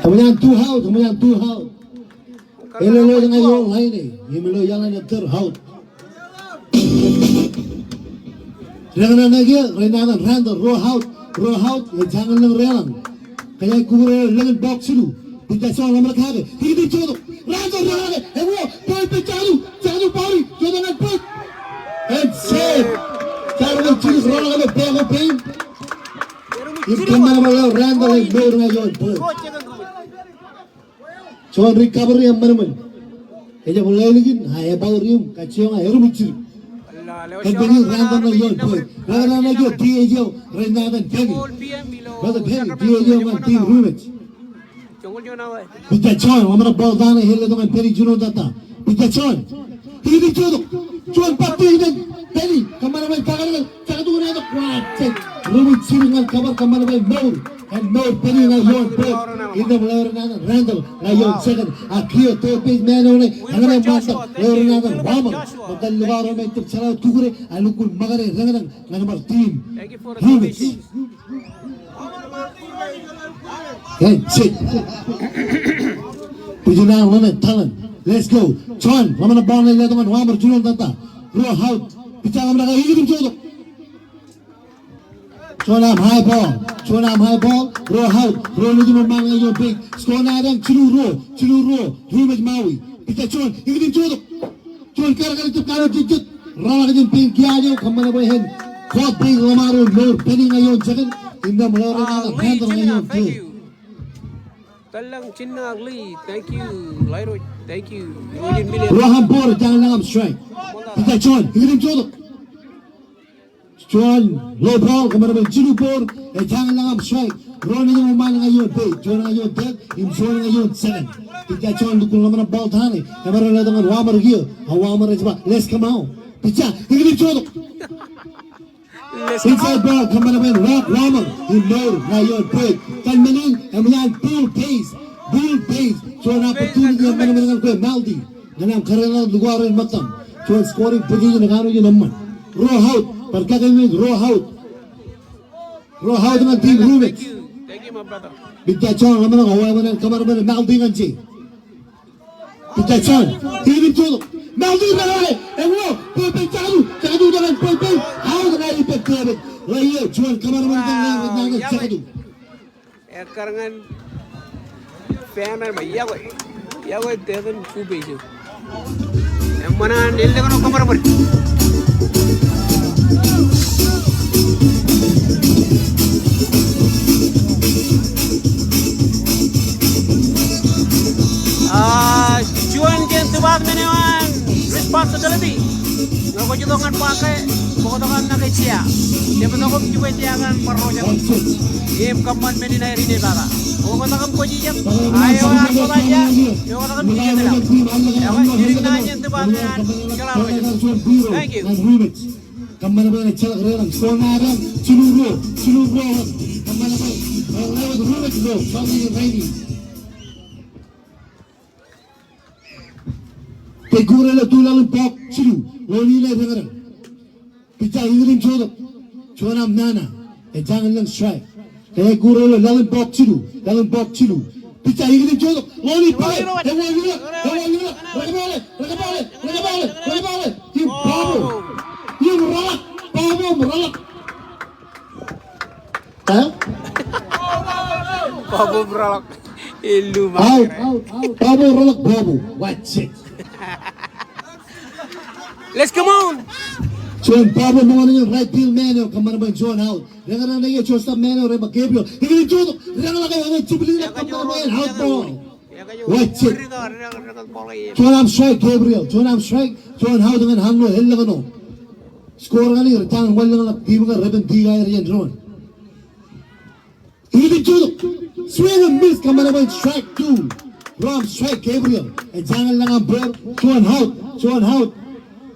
Eṃōj an two out, eṃōj an two out. Ilo ḷọk ñan ioon line e, im ilo iaḷ ṇe, third out. Rōñrōñ ṇe kiiō, rej naan an Randall, ruo out, ruo out, ej jañin lōñ reḷọñ. Kōjeañ kukure ilo lōñ in bọk jilu. Pitcher John, ḷōmṇak kake. Hikdik im jotok. Randall rōñḷọke. Eñoul. Bōlen eo, jektu. Jektu, boundary. Jotok ñan bōd. And safe. Jar ko jidik rōñḷọke ilo bag ko pein. Im kōṃṃan bwe ḷeo Randall ej mour ñan ioon bōd. Juon recovery eṃṃan ṃōn. Ejjab ḷeo ilikin, a, ebaur im kajjioñ a eruṃwij jidik. Kōn pād in Randall ñan ioon bōd. Rōñrōñ ṇe kiiō, D H eo rej naan an Penny. Brother Penny, D H eo ñan team Rumej. Pitcher John, ḷōmṇak ball eo an, ej letok ñan Penny Junontata. Pitcher John. Hikdik im jotok. Juon bōk iten Penny. Kōṃṃan bwe en kakōḷḷe. Jektu ñan etok, wa, jek. Ruṃwij jidik ñan kabar, kōṃṃan bwe en mour. En mour Penny ñan ioon bōd. Innām ḷeo rej naan an Randall ñan ioon second. A kiiō third baseman eo ṇe, eñṇe ṃaantak, ḷeo rej naan an Wammer. Ṃōttan lukkuun ro me ej jab jeḷā wōt kukure, a lukkuun ṃōkade rōñrōñ ñan bar team Rumej. Ej jek. Pitcher eo an, ḷōmṇak, talent. Let's go. John, ḷōmṇak ball ṇe, letok ñan Wammer Junontata. Ruo out. Pitcher eo an, ḷōmṇak, hikdik im jotok. Juon aṃ high ball. Juon aṃ high ball. Ruo out. Ruo nejin eṃṃaan ñan ioon base. Score ṇe adeañ jilu ruo. Jilu ruo. Rumej Maui. Pitcher John. Hikdik im jotok. Juon kar kar ejjab kanooj jejjet. Rōḷọk jān pein kiaaj eo. Kōṃṃan bwe en caught base ḷōṃaro, mour Penny ñan ioon second. Innām ḷeo rej naan an Randall ñan ioon third. Talent Chinna Lee, thank you. Lairoj, thank you. Ruo aṃ ball, ej jañin lōñ aṃ strike. Pitcher John, hikdik im jotok. Juon low ball, kōṃṃan bwe en jilu ball, ej jañin lōñ aṃ strike. Ruo nejin eṃṃaan ñan ioon base, juon ñan ioon third, im juon ñan ioon second. Pitcher John lukkuun ḷōmṇak ball eo an, emaroñ letok ñan Wammer kiiō, a Wammer ej ba, let's come out. Pitcher, hikdik im jotok. Inside ball, kōṃṃan bwe en rock Wammer, im mour ñan ioon base. Kōn men in, eṃōj an full base, full base. Juon opportunity eṃṃan ṃōk ñan kwe Maldi. Ñan aṃ kōrā ḷọk lukkuun ṃōttan. Juon scoring position ekaṇ eo in eṃṃan. Ruo out. Bar kake men ruo out. Ruo out ñan team Rumex. Thank you, my brother. Pija John, ḷōmṇak eo, eo eṃṃan, kōṃṃan ṃōṇōṇō, Maldi ñan Jay. Pija John, team in juon. Maldi rej rale, eñeo, bōl pei, jakatu, jakatu ñan bōl pei. Out ñan ippān David. Ḷeo, juon kōṃṃan ṃōṇōṇō, wow, ñan, ñan, ñan, jakatu. Ekkar ñan fan eo ṃōk, iọkwe, iọkwe Devin Fubejo. Eṃṃan an elōñ ṇe kōṃṃan bōd. Ah, juon jān department eo an responsibility. Ñe kwōj itok ñan bwe ke, kwōkōtak im make ejja. Jab itok im jibwe ejja kōn bar roñjake. Im kōṃṃan men in aer inepata. Kwōkōtak im kwōj ijep. Eo an bōtaab ia, kwōkōtak im jijjet ḷọk. Eo an jidik ṇa jān department an jeḷā roñjake. Thank you. Kōṃṃan bwe en ejjeḷọk deḷọñ. Score ṇe aer jilu ruo, jilu ruo. Kōṃṃan bwe en ḷeo ruo, ruo. Sorry, raini. Pejkukdel eo tu laḷ in bọọk jilu, ḷoon in ej deñdeñ. Pija ikijjeen jotok, juon aṃ nana, ej jañin lōñ strike. Pejkukdel eo laḷ in bọọk jilu, laḷ in bọọk jilu. Pija ikijjeen jotok, ḷoon in bọọk, eñeo ilọk, eñeo ilọk, rekabale, rekabale, rekabale, rekabale. Im bọọbo, im rọḷọk, bọọbo im rọḷọk. Ā? Bọọbo im rọḷọk. Illu ma. Out, out, out. Bọọbo, rọḷọk bọọbo. Watch it. Let's come on. Juon bọọbo ṃōñā ṇe in right field men eo kōṃṃan bwe en juon out. Rekōṇaan eo juon stop men eo rej ba Gabriel. Ikijjeen jotok, reñḷọk eo, ej jibwiljilimjuon kōṃṃan bwe en out ball. Watch it. Juon aṃ strike Gabriel. Juon aṃ strike. Juon out ñan Hanno, elōñ ṇe. Score ñan er, jañin wanlōñḷọk team ko, repen tied aer jān doon. Ikijjeen jotok. Swing and miss, kōṃṃan bwe en strike two. Ro aṃ strike Gabriel. Ej jañin lōñ aṃ ball. Juon out, juon out.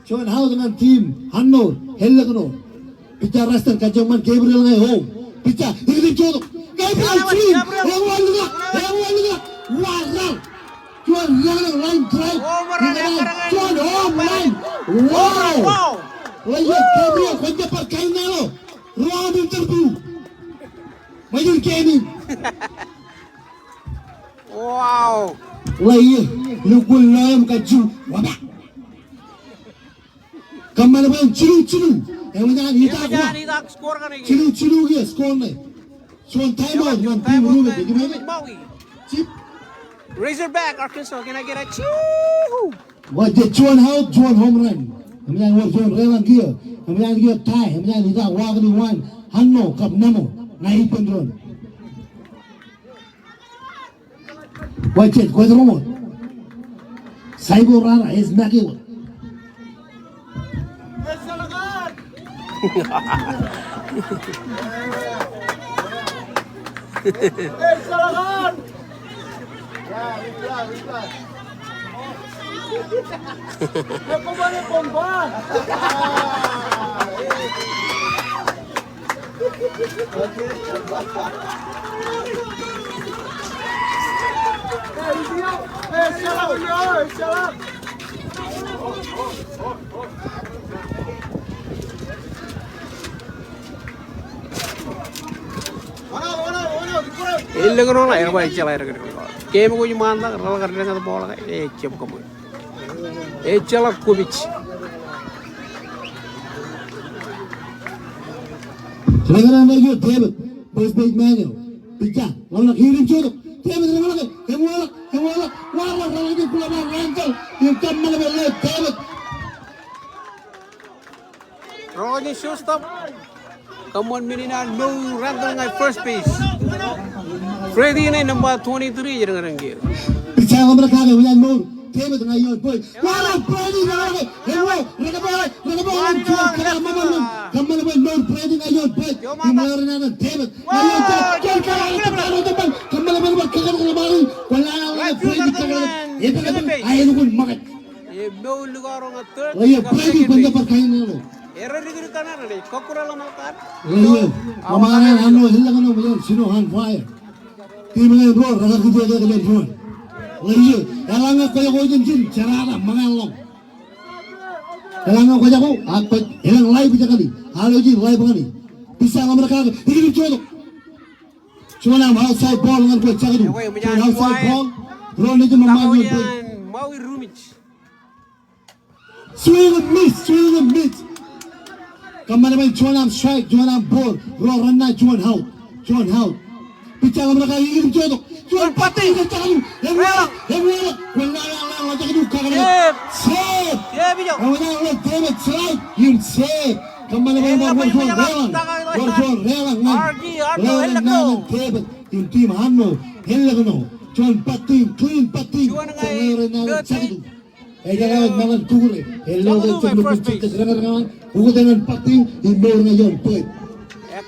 Juon out ñan team Hanno, elōñ ṇe. Pija Rustin, kajjioñ ṃan Gabriel ñe home. Pija, ikijjeen jotok. Gabriel, swing. Eñeo ilọk, eñeo ilọk. Wow, wow. Juon lōñlōñ line drive. Juon home run. Wow. Wow. Ḷeo, Gabriel, kwōn jab bar kain ṇe ḷeo. Ro aṃ interview. Ṃōjin game in. Wow. Ḷeo, lukkuun ḷeo im kajju. Wabak. Kōṃṃan bwe en jilu jilu. Eṃōj an itak, eṃōj an itak score kaṇe. Jilu jilu kiiō score ṇe. Juon time out ñan team Rumex. Rumex Maui. Jib. Razorback, Arkansas, can I get a choo? Wōj juon out, juon home run. Eṃōj an wōr juon deḷọñ kiiō. Eṃōj an kiiō tie. Eṃōj an itak walk ṇe an Hanno kab Nemo. Ña ippān doon. Wajjej, kwōj roñoul. Saibo rara, ej make wōt. Elōñ ṇe ḷe, ebar ejjeḷọk aer kōn game ko ej ṃaantak, reḷak deñōt ball ke, ejjab kōṃṃan. Ejjeḷọk kopij. Reñin ṇe eo David, first baseman eo. Pija, ḷōmṇak, hit im jotok. David reñḷọk, eñoḷọk, eñoḷọk. Wa, wa, reḷọk, eñoḷọk, Randall. Im kōṃṃan bwe ḷeo David. Roñjake shortstop. Kōṃṃan men in an mour, Randall ñan first base. Freddy ṇe nōṃba twenty-three ej deñdeñ kiiō. Pija ḷōmṇak kake, eṃōj an mour. David ñan ioon bōj. Wa, wa, Freddy ñan ioon bōj. Eñeo, rekabale, rekabale, juon kōṇaan ṃōṃan. Kōṃṃan bwe mour Freddy ñan ioon bōj. Im ḷeo ṇe an David ñan ioon bōj. Juon kōṇaan ṃōṃan. Kōṃṃan bwe kōkōn ḷōṃaro. Kwōn ḷaḷ ḷọk Freddy kōkōn. Epād, epād, aelukkuun ṃakūt. Eo, Brady, kwōn jab bar kain ṇe ḷeo. Eo, ṃōṃaan an Hanno, elōñ ṇe ṃōṃaan, snow on fire. Team eo an Hanno, rekakijeke kōn doon. Ḷe iiō, eḷaññe kwōj jako jān, jerata ṃōñā ḷọk. Eḷaññe kwōj jako, ak kwōj, elōñ live jekani, alooj in live ñani. Pitcher ḷōmṇak kake, ikijjitōk. Juon aṃ outside ball ñan kwe Jakdu. Juon outside ball. Ro nejin ṃōṃaan ioon bōd. Swing and miss, swing and miss. Kōṃṃan bwe juon aṃ strike, juon aṃ ball. Ro renaaj juon out, juon out. Pitcher ḷōmṇak kake, ikijjitōk. Juon batiñ ñan Jakdu. Eṃṃan, eṃṃan. Kwōn lale, lale, lale Jakdu, kakōḷḷe. Safe. Safe. Eṃṃan, lale David, strike. Im safe. Kōṃṃan bwe ṃōk juon reḷañ. Ṃōk juon reḷañ ñan David im team Arno, ellōñ ṇo. Juon batiñ, clean batiñ. Juon ñan Jakdu. Ej ḷọk ṃōṇōṇō kukure. Ej ḷọk ejjab lukkuun jejjet reñreñḷọk. Ukōte ñan batiñ im mour ñan ioon bōd.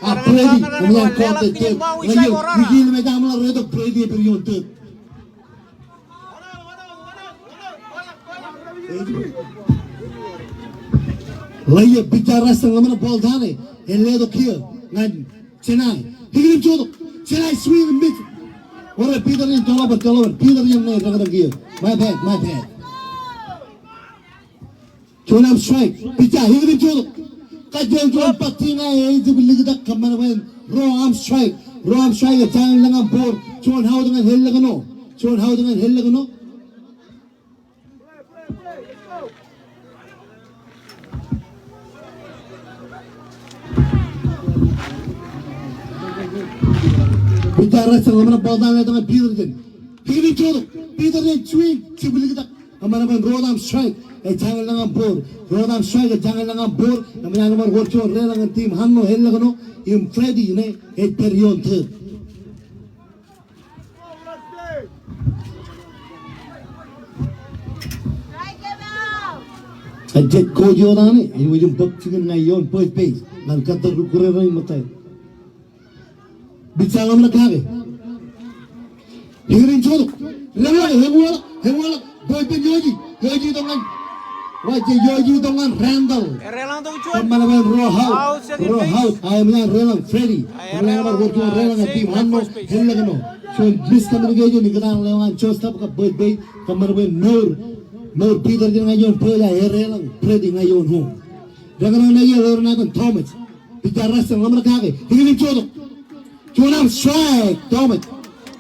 A Brady, eṃōj an kọọte third. Ḷe iiō, ikijjitōk, rej aṃ ḷak retok Brady epād ioon third. Ḷe iiō, pitcher rej ḷōmṇak ball down e. Ej letok kiiō ñan Chennai. Ikijjitōk. Chennai swing and miss. Ore Peter in, jolọk bar, jolọk bar. Peter in ṇe rekōṇaan kiiō. My bad, my bad. Juon aṃ strike. Pitcher, ikijjitōk. Kajjioñ juon batiñ ña ejjab liktak, kōṃṃan bwe en ro aṃ strike. Ro aṃ strike, ejjañin lōñ aṃ ball. Juon out ñan ellōñ ṇo. Juon out ñan ellōñ ṇo. Pitcher rej ḷōmṇak ball down e, ej tōmak Peter in. Ikijjitōk. Peter in swing, jab liktak. Kōṃṃan bwe en ro aṃ strike. Ejjañin lōñ aṃ ball. Ro aṃ strike, ejjañin lōñ aṃ ball. Eṃōj an bar wōr juon reḷañ ñan team Arno, ellōñ ṇo. Im Freddy ṇe ej pād ioon third. Ej jet coach eo etan e, ej wōj im bōk jikin ñan ioon first base, ñan kōttar ri kure rein ṃōttan. Pitcher ḷōmṇak kake. Ikijjitōk. Reḷañ, eṃṃan, eṃṃan. Bullpen, yoji, yoji itok ñan. Wajje yoji itok ñan Randall. Kōṃṃan bwe en ro out. Ro out. Eṃōj an reḷañ Freddy. Eṃōj an bar wōr juon reḷañ ñan team Arno, ellōñ ṇo. Juon miscommunication ikōtaan ḷeo an shortstop kab third base. Kōṃṃan bwe en mour. Mour Peter in ñan ioon third, a ereḷañ Freddy ñan ioon home. Reñreñ ṇe kiiō, ḷōmṇak an Thomas. Pitcher rej ḷōmṇak kake. Ikijjitōk. Juon aṃ strike, Thomas.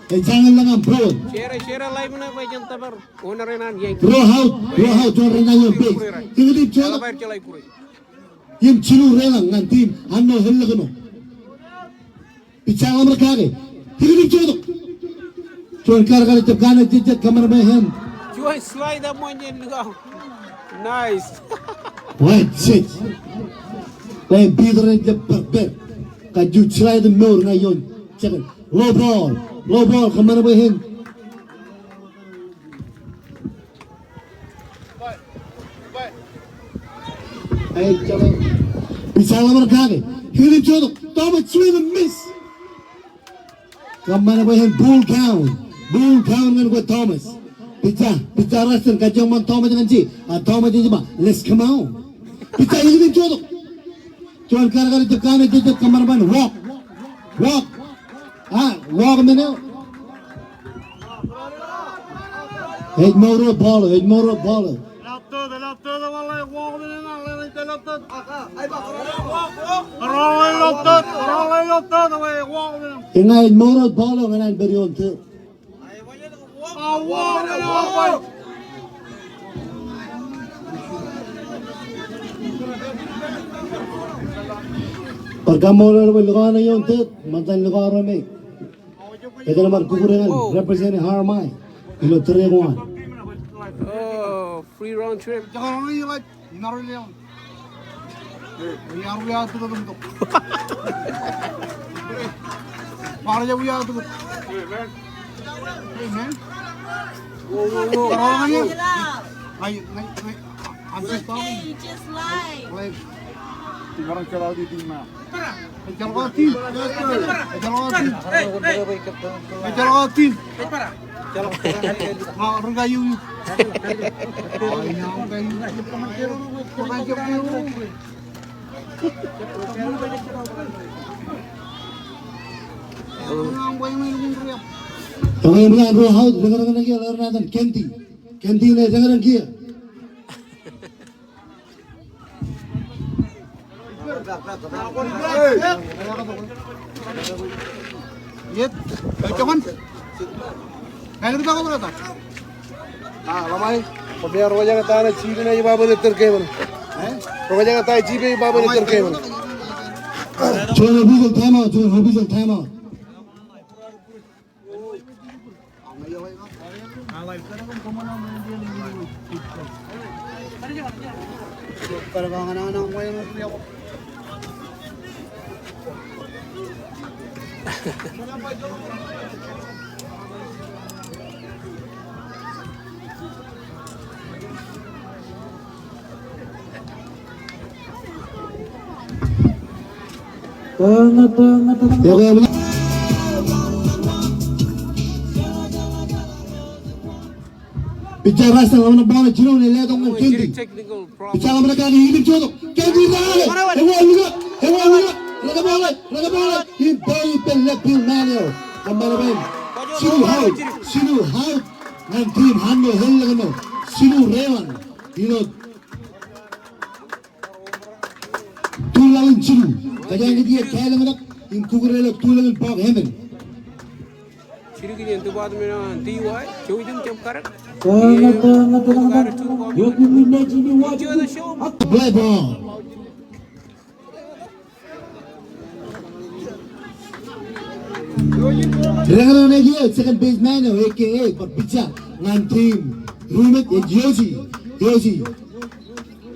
Ejjañin lōñ aṃ ball. Share, share live ṇe bwe jen tōpar owner in an Yankee. Ro out, ro out, juon renaaj ioon base. Ikijjitōk. Im jilu reḷañ ñan team Arno, ellōñ ṇo. Pitcher ḷōmṇak kake. Ikijjitōk. Juon karkar ejjab kanooj jejjet, kōṃṃan bwe en. Juon slide eo ṃōn jen lukkuun. Nice. Wajje. Ḷe Peter ejjab pād, pād. Kajju slide im mour ñan ioon second. Low ball. Low ball, kōṃṃan bwe en. Pitcher ḷōmṇak kake. Ikijjitōk. Thomas swing and miss. Kōṃṃan bwe en full count. Full count ñan kwe Thomas. Pitcher, pitcher rej iten, kajjioñ ṃōn Thomas ñan je. A Thomas ej ba, let's come on. Pitcher, ikijjitōk. Juon karkar ejjab kanooj jejjet, kōṃṃan bwe en walk. Walk. A, walk men eo. Ej mour eo ball eo, ej mour eo ball eo. Eñin ej mour eo ball eo ñan an pād ioon third. Bar kaṃṃoolol bwe lukkuun ioon third, ṃōttan lukkuun ro me. Ekōṇaan bar kukure ñan representing Haramai ilo tōre ko an. Oh, free round trip. Hey, man. Whoa, whoa, whoa. Ay, ay, ay. It's okay, just lie. Ej jalkọt team. Ej jalkọt team. Ej jalkọt team. Ej jalkọt team. Ej jalkọt team. Ej jalkọt team. Ej jalkọt team. Ekwe, eṃōj an ruo out, deñdeñ ṇe kiiō, ḷōmṇak an Kendi. Kendi ṇe deñdeñ kiiō. Yet, ej jokon. Ej jokon. Ah, ḷōmṇak. Kwō pād ro jañin ta ṇe jipañ eo ej ba bwe en ettōr game ṇe. Eh? Ro jañin ta ej jipañ eo ej ba bwe en ettōr game ṇe. Juon official timeout, juon official timeout. Pija Russell, ḷōmṇak ball ṇe jinoin, ej letok ñan Kendi. Pija ḷōmṇak kake, ikijjitōk. Kendi raṇe. Ewi, ewi, ewi, ewi. Rekabale, rekabale. Im ball ippān left field ṇe eo. Kōṃṃan bwe en jilu out, jilu out. Ñan team Hanno, ej lōñ ṇe. Jilu runs. Ilo Tulaḷ in jilu. Kōjeañ kiiō kālōñtak im kukure ilo tulaḷ in bọọk emān. Jilu kiiō department eo an T Y, jouj im jab karōk. Play ball. Deñdeñ ṇe kiiō, second baseman eo, A K A, bar pija ñan team Rumit, ej Yoshi, Yoshi.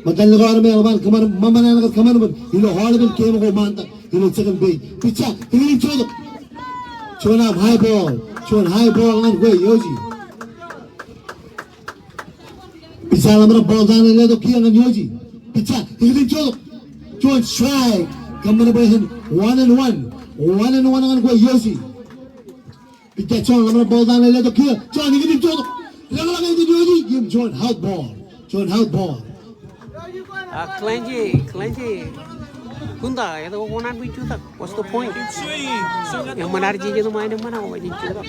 Ṃōttan likao me eḷap an kōṃṃan, ṃōṃan an kōṃṃan ilo aolepen game ko ṃaantak ilo second base. Pija, ikijjitōk. Juon aṃ high ball, juon high ball ñan kwe Yoshi. Pija ḷōmṇak ball doon eo ej letok kiiō ñan Yoshi. Pija, ikijjitōk. Juon strike. Kōṃṃan bwe en one and one. One and one ñan kwe Yoshi. Pija juon ḷōmṇak ball doon eo ej letok kiiō. Juon ikijjitōk. Deñdeñ ñan Yoshi. Im juon out ball. Juon out ball. Ah, Klenji, Klenji. Kunta, eto ko kōṇaan bwe jutak. What's the point? Eṃṃan arjej eo ṃaan eṃṃan ak ej jutak.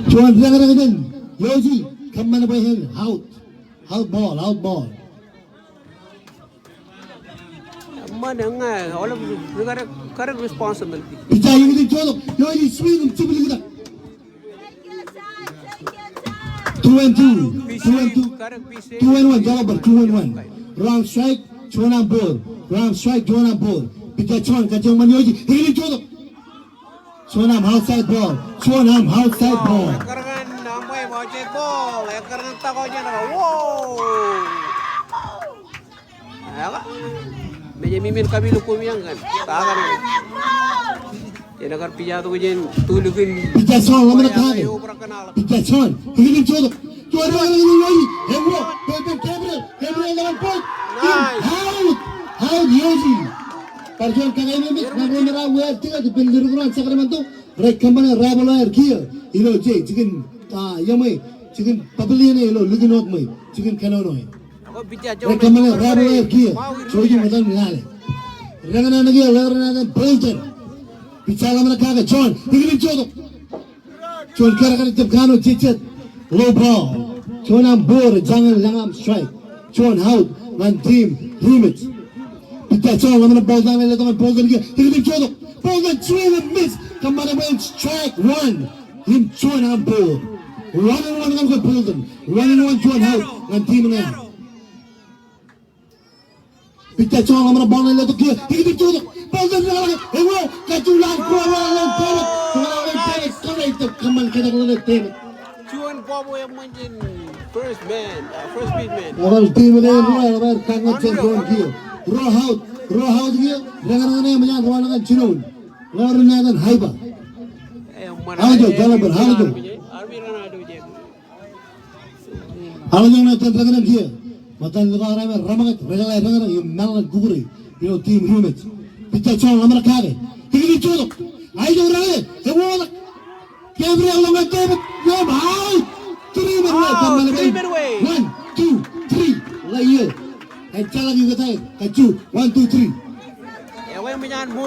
Juon deñdeñ jān Yoshi, kōṃṃan bwe en out. Out ball, out ball. Eṃṃan eññā, aolep ri karōk, karōk responsibility. Pija ikijjitōk, Yoshi swing im jibliktak. Two and two. Two and two. Two and one, jab bar two and one. Wrong strike, juon aṃ ball. Wrong strike, juon aṃ ball. Pija juon, kajjioñ ṃan Yoshi. Ikijjitōk. Juon aṃ outside ball. Juon aṃ outside ball. Ekkar ñan aṃ outside ball. Ekkar ñan tako jān. Wow. Eka. Mejāmi men kapilōk koṃ iọkwe. Kakaṇ. Jen kar pija tok jān tulōk in. Pija juon, ḷōmṇak kake. Pija juon. Ikijjitōk. Juon, juon, juon, juon. Ewo. Pepe, Gabriel. Gabriel, ḷōmṇak ball. Nice. Out. Out, Yoshi. Bar juon kakaememej. Ñan ro me raar wāween tiket ippān Lirikirwaun Sacramento. Rej kōṃṃane raffle wire kiiō. Ilo je, jikin, ah, iọkwe. Jikin pavilion e ilo likin wōt ṃwe. Jikin kōnono e. Rej kōṃṃane raffle wire kiiō, jouj im etal in lale. Deñdeñ ṇe kiiō, ḷōmṇak ñan Bolton. Pija ḷōmṇak kake, juon, ikijjitōk. Juon kōrā kōrā jab kanooj jejjet. Low ball. Juon aṃ ball, jañin lōñ aṃ strike. Juon out, ñan team Rumit. Pija juon, ḷōmṇak ball doon eo ej letok ñan Bolton kiiō, ikijjitōk. Bolton swing and miss. Kōṃṃane bwe en strike one. Im juon aṃ ball. One and one ñan kwe Bolton. One and one juon out ñan team ṇe. Pija juon ḷōmṇak ball eo ej letok kiiō. Ikijjitōk. Ball eo ej letok. Ewo. Kajju ḷañ ko ḷañ ḷañ David. Ḷañ ḷañ David. Kōmij tok kōṃṃan kōjak ḷañ David. Juon ball eo eṃṃan jān first man, uh, first baseman. Ḷọk team ṇe ro, ḷọk kaññe jān juon kiiō. Ruo out. Ruo out kiiō. Deñdeñ ṇe eṃōj an ruo ḷọk an jinoin. Ḷọk ri natan Haiba. Halijo, Jalabal, Halijo. Halijo ṇe jān deñdeñ kiiō. Ṃōttan likao ro me remaket, rejeḷā deñdeñ im meḷeḷe kukure ilo team Rumit. Pija juon, ḷōmṇak kake. Ikijjitōk. Aijo rale. Ewoḷọk. Gabriel ḷọk ñan David. Yom, out. Three men away. Kōṃṃan bwe. One, two, three. Ḷe iiō. Ejjeḷọk ikōtā. Kajju. One, two, three.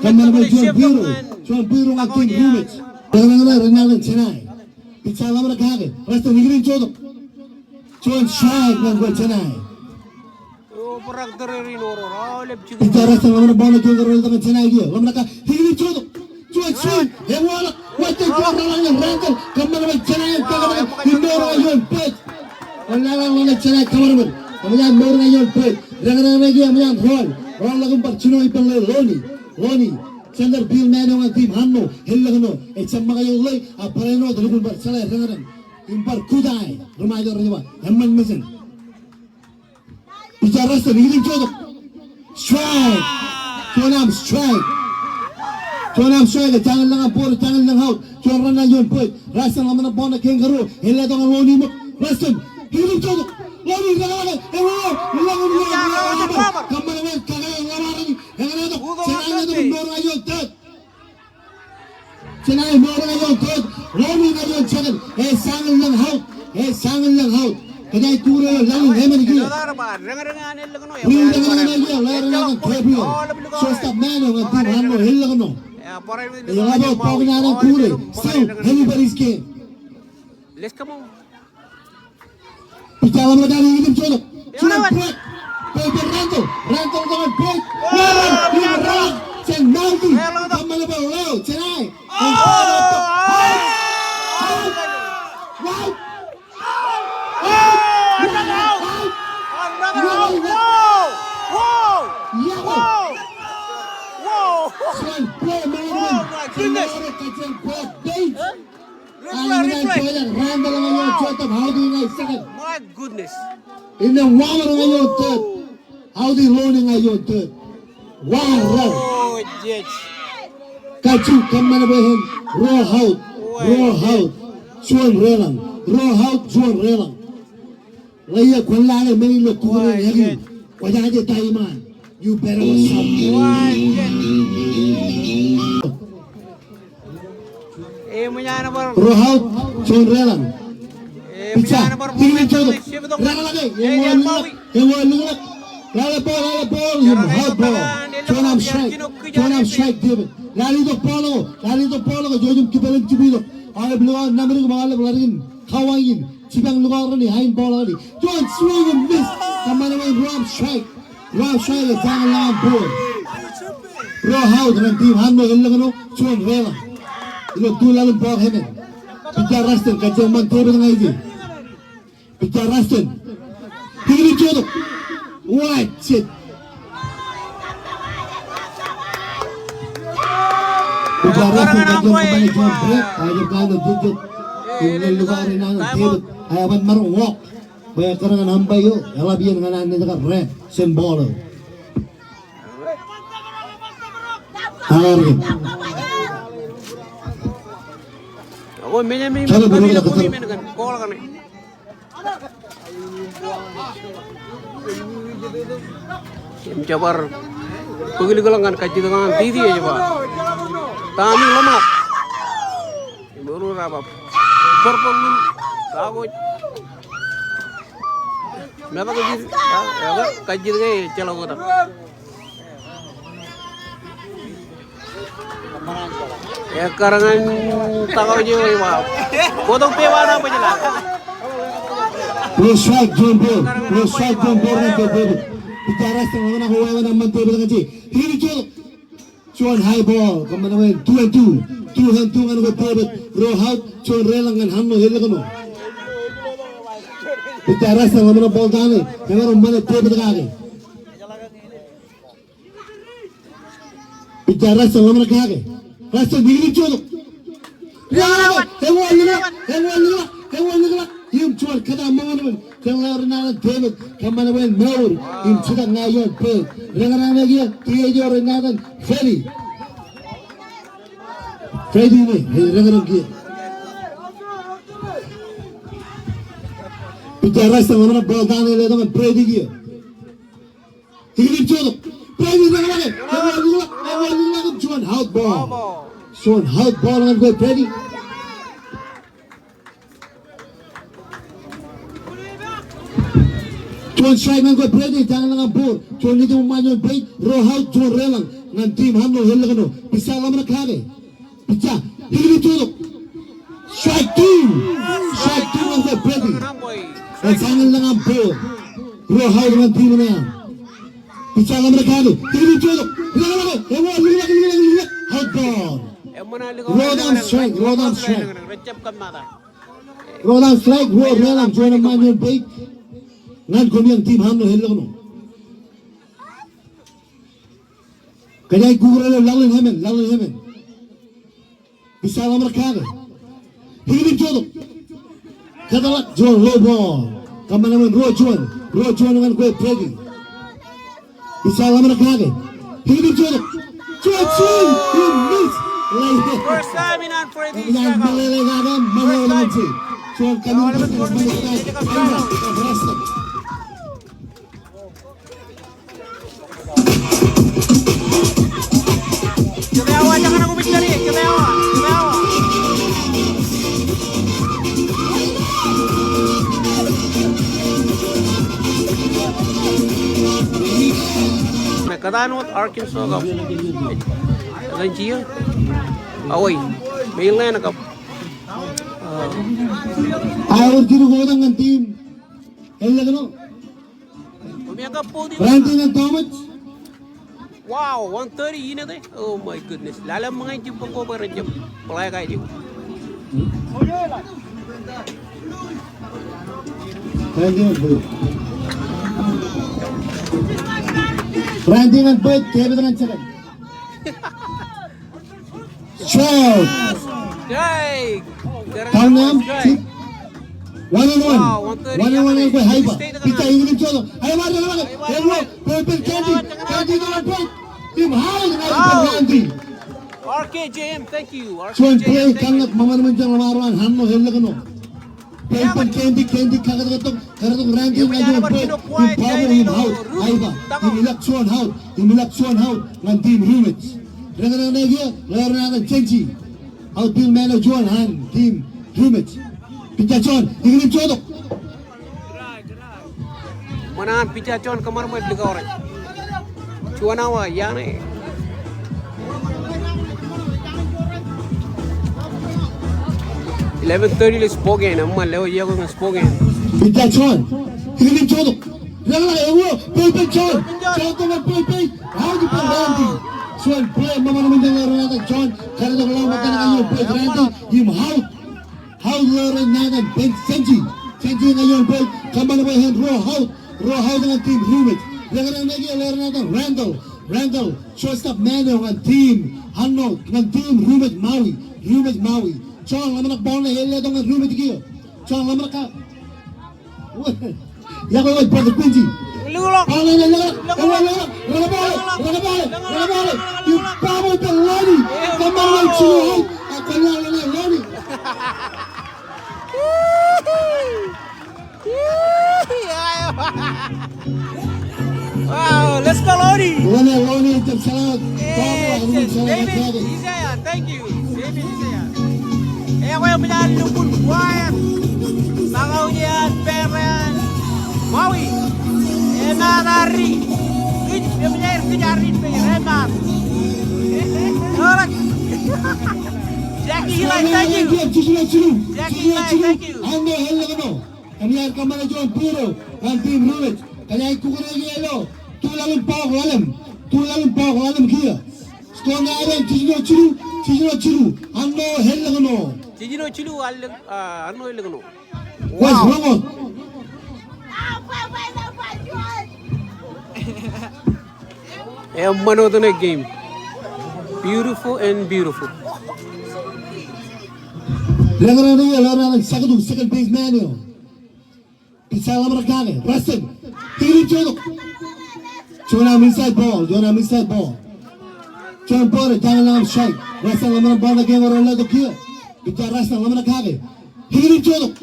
Kōṃṃan bwe juon bwiru. Juon bwiru ñan team Rumit. Ḷōmṇak ṇe, ren alen Chennai. Pijja ḷōmṇak kake. Wrestler, ikijjien jotok. Juon strike ñan kwe Chennai. Pijja wrestler ḷōmṇak ball ṇe, kien kōrā ḷōmṇak Chennai kiiō. Ḷōmṇak kake, ikijjien jotok. Juon swing. Ewaḷọk. Wajjek juon raḷọk ñan Randall. Kōṃṃan bwe Chennai en kōṃṃan. Im mour ñan juon page. Ḷōmṇak ḷōmṇak Chennai kōṃṃan. Eṃōj an mour ñan juon page. Rōñrōñ ṇe kiiō eṃōj an roll. Roll ḷọk im bar jino ippān ḷe Lonnie. Lonnie. Center fielder eo ñan team Hanlo, ellōñ ṇe, ejjab ṃōkaj ḷe, a barāinwōt lukkuun bar jeḷā rōñrōñ. Im bar kutae, ri Ṃajeḷ rej ba, eṃṃan mejān. Pijja wrestler, ikijjien jotok. Strike. Juon arm strike. Juon arm strike, ejjañin lōñ an ball, ejjañin lōñ out. Juon run ñan juon page. Wrestler ḷōmṇak ball ṇe, kien kōrā, ej letok ñan Lonnie ṃōk. Wrestler, ikijjien jotok. Lonnie, ikijjien jotok. Kōṃṃan bwe kake ḷōṃarein. Eñin etok, Chennai etok, mour ñan juon third. Chennai mour ñan juon third, Lonnie ñan juon second, ej jañin lōñ out, ej jañin lōñ out. Kōjeañ kure ḷōñ emān kiiō. Ri rōñrōñ ṇe kiiō, ḷōñrōñ ṇe kiiō, Gabriel. Shortstop man eo ñan team Hanlo, ellōñ ṇe. Ej ḷapḷọk bọọk ñan kure, still anybody's game. Pijja ḷōmṇak kake, ikijjien jotok. Juon break. Bōk, bōk Randall. Randall tok bōk. Randall, im rōḷọk jān mound. Kōṃṃan bwe Leo Chennai. Out! Out! Out! Juon play, man. Oh my goodness. Juon play. Replay, replay. My goodness. Innem wamro ñan juon third. Out Lonnie ñan juon third. Wow, wow. Oh, yes. Kajju kōṃṃan bwe en ro out, ro out. Juon reḷọñ. Ro out, juon reḷọñ. Ḷe iiō kwōn lale men ilo kukkuun in. Kwōjaje ta iṃaan. You better watch out. Ro out, juon reḷọñ. Pijja, ikijjien jotok. Rōḷọk e, eñoul likḷọk, eñoul likḷọk. Lale ball, lale ball, im out ball. Juon arm strike, juon arm strike, David. Lale itok ball ko, lale itok ball ko, jouj im kipel im jibu itok. Aolep lukkuun, naan eo ṃōk aolep ḷaddik in kawōj in. Jipañ lukkuun raṇ in, ain ball raṇ in. Juon swing and miss. Kōṃṃan bwe ro arm strike. Ro arm strike, ejjañin lōñ an ball. Ro out ñan team Hanlo, ellōñ ṇe, juon reḷọñ. Ilo tu laḷ in bọọk emān. Pijja Rusten, kajjioñ ṃan David ñan ije. Pijja Rusten. Ikijjien jotok. Watch it. Pijja Rusten, kajjioñ ṃan juon break. Ajab kain eo jejjet. Im lukkuun raṇ in an David. Eban maroñ walk. Bwe ekkar ñan umpire eo eḷap iien ñan an nejkar red jān ball eo. Añin. Kōn men eo me im kōn men kaṇe. Im jebar bōk likḷọk ñan kajjitōk an titi ej ba, ta eo ḷōmṇak. Im ru raba. Purple in. Kakwōj. Metak ijin. Kajjitōk e ejjeḷọk oktak. Ekkar ñan takauje eo ej ba. Kotak pewa na bajla. Ro strike juon ball. Ro strike juon ball ñan kwe David. Pijja Rusten ḷōmṇak wāween an ṃan David ñan je. Ikijjien jotok. Juon high ball, kōṃṃan bwe two and two. Two and two ñan kwe David. Ro out, juon reḷọñ ñan Hanlo, ellōñ ṇe. Pijja Rusten ḷōmṇak ball ta ṇe, emaroñ ṃane David kake. Pijja Rusten ḷōmṇak kake. Rusten, ikijjien jotok. Eñoul likḷọk, eñoul likḷọk, eñoul likḷọk. Im juon kōtaan ṃōñā ṇe men. Kōn ḷeo rej ṇa iten David, kōṃṃan bwe en mour, im jutak ñan juon page. Rōñrōñ ṇe kiiō, kiiō ej eo rej ṇa iten Freddy. Freddy ṇe, ej rōñrōñ kiiō. Pijja Rusten ḷōmṇak ball ta ṇe, letok ñan Freddy kiiō. Ikijjien jotok. Freddy rōñrōñ e, eñoul likḷọk, eñoul likḷọk im juon out ball. Juon out ball ñan kwe Freddy. Juon strike ñan kwe Freddy, ejjañin lōñ an ball. Juon nejiṃ ṃaan juon page, ro out, juon reḷọñ ñan team Hanlo, ellōñ ṇe. Pijja ḷōmṇak kake. Pijja, ikijjien jotok. Strike two. Strike two ñan kwe Brady. Ej jañin lōñ aṃ ball. Ruo out ñan team eo an. Pitcher ḷōmṇak kake. Hit im juon tok. Lōñḷọk e. Ewi, lōñḷọk, lōñḷọk, lōñḷọk. Out ball. Ruo down strike. Ruo down strike. Ruo down strike. Ruo, ruo down, juon eṃṃaan ioon base. Ñan koṃ iọkwe team Hanno, ellōñḷọk ṇo. Kōjeañ kukkuun ḷọk ḷọk ḷọk ḷọk ḷọk. Pitcher ḷōmṇak kake. Hit im juon tok. Kōtḷọk juon, low ball. Kōṃṃan eṃṃan ruo juon. Ruo juon ñan kwe Brady. Pitcher ḷōmṇak kake. Hit im juon tok. Juon swing. He missed. First time in on Brady. Juon kōmij Kōtaan wōt Arkansas kab kōtaan jiō Hawaii mainland kab. Aor jidik otemjej ñan team ellōñḷọk ṇo. Randy ñan Thomas. Wow, one thirty in ṇe. Oh my goodness. Lale ṃōñā jibboñ ko bwe ren jab black eye. Randy ñan Boyd. Randy ñan Boyd, kebōd ñan second. Strike. Strike. Down ṇe aṃ. Strike. One and one. Wow, one thirty. One and one. Haiba. Pitcher, iñin im juon tok. Haiba, haiba, haiba. Bullpen, Candy. Candy, doon, Boyd. Im out. Wow. Randy. R K J M, thank you. Juon play, thank you. Kaññat ṃōṃan ṃōn jān ḷōṃaro an Hanno, ellōñḷọk ṇo. Bullpen, Candy, Candy, kakōtōktōk, kakōtōktōk Randy, ñan juon play, im pop, im out, haiba, im ilọk juon out, im ilọk juon out, ñan team Rumej. Reñreñ ṇe kiiō, ḷeo ren aō Jenji. Outfield man eo juon an team Rumej. Pitcher juon, iñin im juon tok. Ṃōṇōṇō pitcher juon kōṃṃan ṃōj likao rej. Juon awa, iaan e. Eleven thirty ḷe Spokane, eṃṃan lewōj iọkwe ñan Spokane. Pitcher juon. Iñin im juon tok. Lōñḷọk e, ewi, bullpen juon. Juon tok ñan bullpen. Out ippān Randy. Juon play ṃōṃan ṃōn jān ḷeo ren aō juon. Kar tok ḷọk ṃōttan ñan ioon base Randy. Im out. Out ḷeo ren aō Ben Senji. Senji ñan ioon base. Kōṃṃan bwe en ruo out. Ruo out ñan team Rumej. Reñreñ ṇe kiiō ḷeo ren aō Randall. Randall. Shortstop man eo ñan team. Hanno ñan team Rumej Maui. Rumej Maui. Juon ḷōmṇak ball ṇe ej letok ñan Rumej kiiō. Juon ḷōmṇak ka. Iọkwe, iọkwe, Brother Quincy. Lōñḷọk. Ball ṇe, lōñḷọk, lōñḷọk, lōñḷọk. Rekabale, rekabale, rekabale. Im pop ippān Lonnie. Kōṃṃan ḷọk jilu out. Ak kwōn lale Lonnie. Wow, let's go, Lonnie. Ḷōṇe, Lonnie, ejjab sellout. Yes, yes, David Isaiah, thank you. David Isaiah. Ekwe, eṃōj an lukkuun quiet. Ṃōkaj eo an pād an Maui. Emaat Ari. Kij, eṃōj aer kij Ari pād, emaat. All right. Jackie Eli, thank you. Jackie Eli, thank you. Kōn iar kōṃṃane juon puro ñan team Rumej. Kōjeañ kukkuun eo kiiō ilo. Tuḷaḷ im bọọk ḷalem. Tuḷaḷ im bọọk ḷalem kiiō. Score ṇe ad ej jiljino jilu, jiljino jilu. Hanno ellōñḷọk ṇo. Jiljino jilu, Hanno ellōñḷọk ṇo. Wow. Eṃṃan wōt ṇe game. Beautiful and beautiful. Reñreñ ṇe kiiō ḷeo ren aō Sakatu, second baseman eo. Pitcher ḷōmṇak kake, Russell. Hit im juon tok. Juon arm inside ball, juon arm inside ball. Juon ball, jañin lōñ aṃ strike. Russell ḷōmṇak ball ṇe game eo ren letok kiiō. Pitcher Russell ḷōmṇak kake. Hit im juon tok.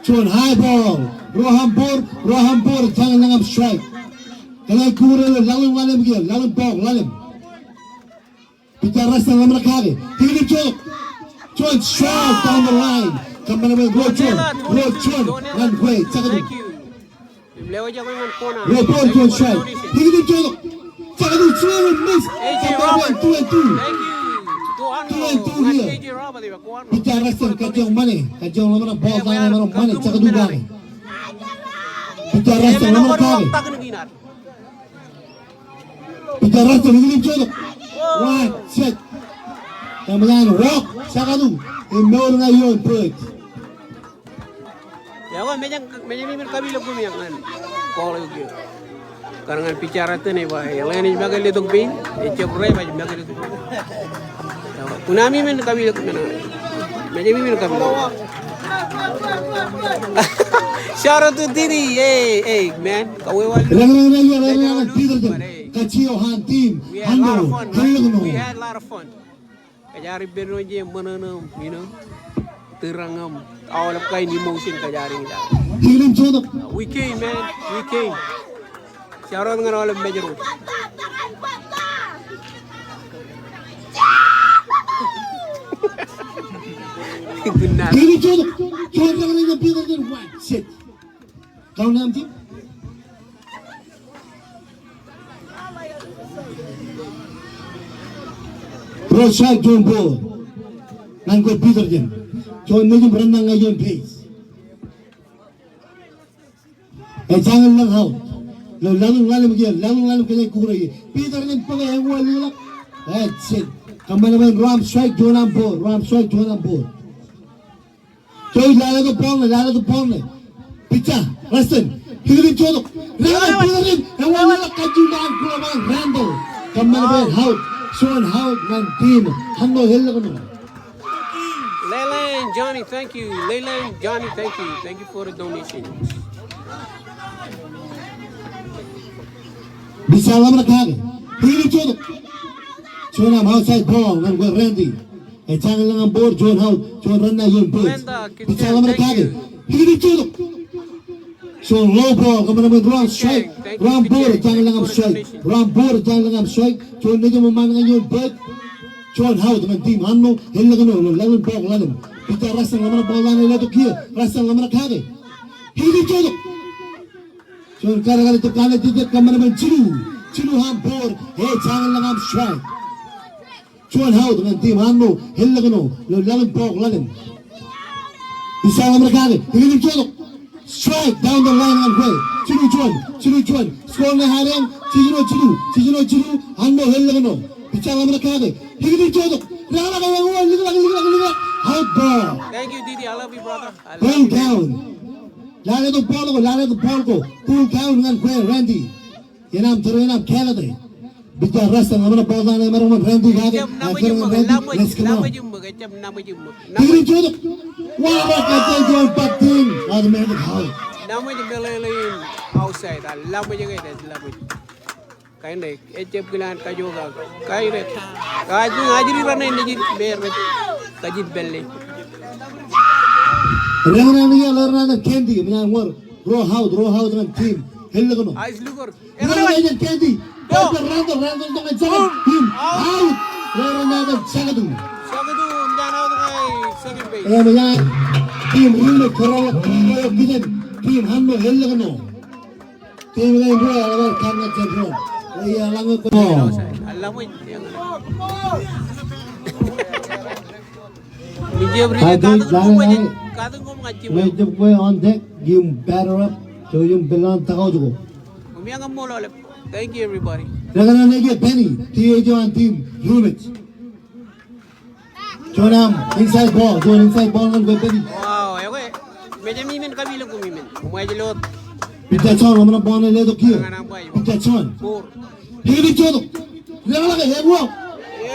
Juon high ball. Ruo aṃ ball, ruo aṃ ball, jañin lōñ aṃ strike. Kōjeañ kukkuun eo ḷalem ḷalem kiiō, ḷalem bọọk ḷalem. Pitcher Russell ḷōmṇak kake. Hit im juon tok. Juon strike down the line. Kōṃṃan bwe ruo juon, ruo juon ñan kwe Sakatu. Thank you. Ruo ball, juon strike. Hit im juon tok. Sakatu swing and miss. Kōṃṃan bwe two and two. Thank you. Tuwe, tuwe. Pitcher Russell, kajjioñ ṃane, kajjioñ ḷōmṇak ball, ḷōmṇak ṃane, jekdọọn kake. Pitcher Russell, ḷōmṇak kake. Pitcher Russell, ikijjien jotok. Wide, strike. Eṃōj an walk, jekdọọn. Im mour ñan ioon, bōk. Ekwe, mejān, mejān imen kapilōk kumi ñan call eo kiiō. Kar ñan pitcher eo etan ej ba, eḷaññe ej make letok pein, ejjab rej ba ej make letok pein. Ekwe, kuṇaami men kapilōk men. Mejān imen kapilōk. Shout out to Didi, hey, hey, man. Kawōj wōt. Rōñ, rōñ, rōñ, rōñ, rōñ, rōñ, Peter Jim. Kajjioñ an team. We had a lot of fun, right? We had a lot of fun. Kōjro ri pād ilo je ṃōṇōṇō im, you know, tūrañ im, aolep kain emotion kōjro ri. Ikijjien jotok. We came, man. We came. Shout out ñan aolep Mājro. Good night. Ikijjien jotok. Jotok ñan Peter Jim. Wide, strike. Kaun aṃ team. Throw strike, juon ball. Ñan kwe Peter Jim. Juon nejūṃ run ñan ioon base. Ej jañin lōñ out. Ilo laḷ in ḷalem kiiō, laḷ in ḷalem kiiō, kōjro kukkuun. Peter Jim bōke eñin ḷọk. That's it. Kōṃṃan bwe en ruo aṃ strike, juon aṃ ball, ruo aṃ strike, juon aṃ ball. Joe, lale tok ball ṇe, lale tok ball ṇe. Pitcher Russell, ikijjien jotok. Rale, Peter Jim, eñin ḷọk, kajjioñ an glove an Randall. Kōṃṃan bwe en out, juon out ñan team Hanno Hellekno. Leland Johnny, thank you. Leland Johnny, thank you. Thank you for the donation. Pitcher ḷōmṇak kake. Ikijjien jotok. Juon aṃ outside ball ñan kwe Randy. Ej jañin lōñ aṃ ball, juon out, juon run ṇe ioon base. Pitcher ḷōmṇak kake. Ikijjien jotok. Juon low ball, kōṃṃan bwe en ruo aṃ strike. Ruo aṃ ball, ej jañin lōñ aṃ strike. Ruo aṃ ball, ej jañin lōñ aṃ strike. Juon nejūṃ eṃṃan ñan ioon base. Juon out ñan team Hanno Hellekno ilo laḷ in ball ḷalem. Pitcher Russell, ḷōmṇak ball ḷalem, letok kiiō. Russell, ḷōmṇak kake. Ikijjien jotok. Juon kar, kar tok, kar tok, kōṃṃan bwe en jilu. Jilu aṃ ball, ej jañin lōñ aṃ strike. Juon out ñan team Hanno Hellekno ilo laḷ in ball ḷalem. Pitcher ḷōmṇak kake, ikijjien jotok. Strike, down the line ñan kwe. Jilu juon, jilu juon. Score ṇe adeañ, jiljino jilu, jiljino jilu, Hanno Hellekno. Pitcher ḷōmṇak kake, ikijjien jotok. Rōḷọk, rōḷọk, rōḷọk, rōḷọk. Out ball. Thank you, Didi. I love you, brother. I love you. Pull down. Lale tok ball ko, lale tok ball ko. Pull down ñan kwe Randy. Enaaj tōre, enaaj kāālōt e. Pitcher Russell, ḷōmṇak ball ḷalem, emaroñ ṃōk Randy kake. Ejab ṇa ṃōj im ṃōk, ḷa ṃōj, ḷa ṃōj im ṃōk, ejab ṇa ṃōj im ṃōk. Ikijjien jotok. Wa, wa, kajjioñ juon batting. Automatic out. Ḷa ṃōj meḷeḷe in outside. A, ḷa ṃōj ke, ḷa ṃōj. Kain ṇe, ejab kilaan kajoor kake. Kain ṇe. Kajin ajri raan ṇe nejid, me rej kajin pālle. Rōñṇe ṇe, ḷōñṇe ṇe Candy, eṃōj an wōr. Ruo out, ruo out ñan team Hellekno. Ice Luger. Rōñṇe ṇe Candy. Randall, Randall, Randall tok ej jekdọọn. Im out. Rōñṇe ṇe jekdọọn. Jekdọọn, eṃōj an out ñan second base. Eṃōj an team Rūmōj, kōrọọl, kōrọọl kijen. Team Hanno Hellekno. Team ṇe in ruo, eḷap aer kaarṇak jān ruo. Ej eḷaññe ko. Ḷa ṃōj. Ij jab ri, Kate, katak lale, ṃōj, lale. Katak ṃōj ña jab. Ij jab kwe on deck, im batter up, jouj im pād ḷọk ñan dugout ko. Im eñin ṃool aolep. Thank you, everybody. Rōñṇe ṇe kiiō Benny, T H O an team Rūmōj. Juon aṃ inside ball, juon inside ball ñan kwe Benny. Wow, ekwe. Mejāmi men kapilōk kumi men. Ṃōj ilo. Pitcher John, ḷōmṇak ball ṇe letok kiiō. Pitcher John. Four. Ikijjien jotok. Leḷọk e, eñin ḷọk.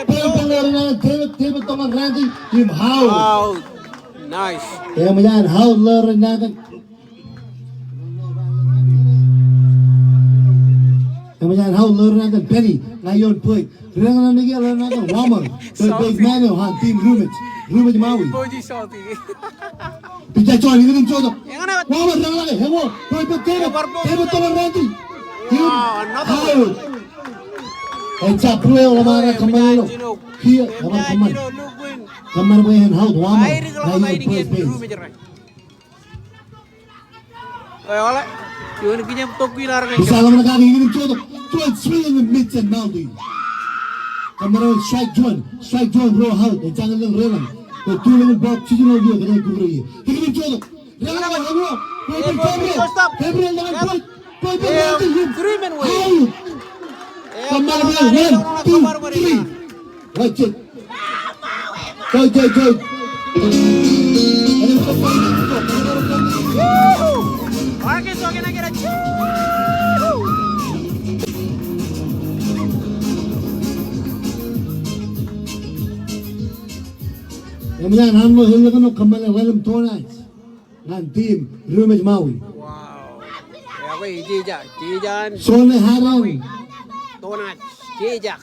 Ball, ball, David, David tok ñan Randy. Im out. Out. Nice. Eṃōj an out, Larry Nathan. Eṃōj an out, Larry Nathan. Benny, ña ioon bōk. Rōñṇe ṇe kiiō, Larry Nathan. Wammer. Bōk, bōk, Manu, ha, team Rūmōj. Rūmōj Maui. Pitcher John, ikijjien jotok. Wammer, rōñḷọk e, eñin ḷọk. Bōk, bōk, David. David tok ñan Randy. Im out. Ejjab play eo ḷōmṇak kōṃṃan ilo. Kiiō, ḷōmṇak kōṃṃan. Kōṃṃan bwe en out, Wammer. Ña ioon first base. Pitcher ḷōmṇak kake, ikijjien jotok. Juon swing and a miss and mounding. Kōṃṃan aō strike juon, strike juon ro out, ej jañin lōñ reḷap. Ro tulōñ bọọk jiljino kiiō, kōjeañ kukure kiiō. Tikdik juon. Reḷap eo, ro, ro, Gabriel, Gabriel, Gabriel, Gabriel, Gabriel, three men away. Out. Kōṃṃan aō, one, two, three. Watch it. Go, go, go. Arkansas, can I get a choo? Eṃōj an Hanlo Hellekano kōṃṃane ḷalem tōnaaj ñan team Riwōmej Maui. Wow. Ewi, jija, jija. Sone Harang. Tōnaaj, jija.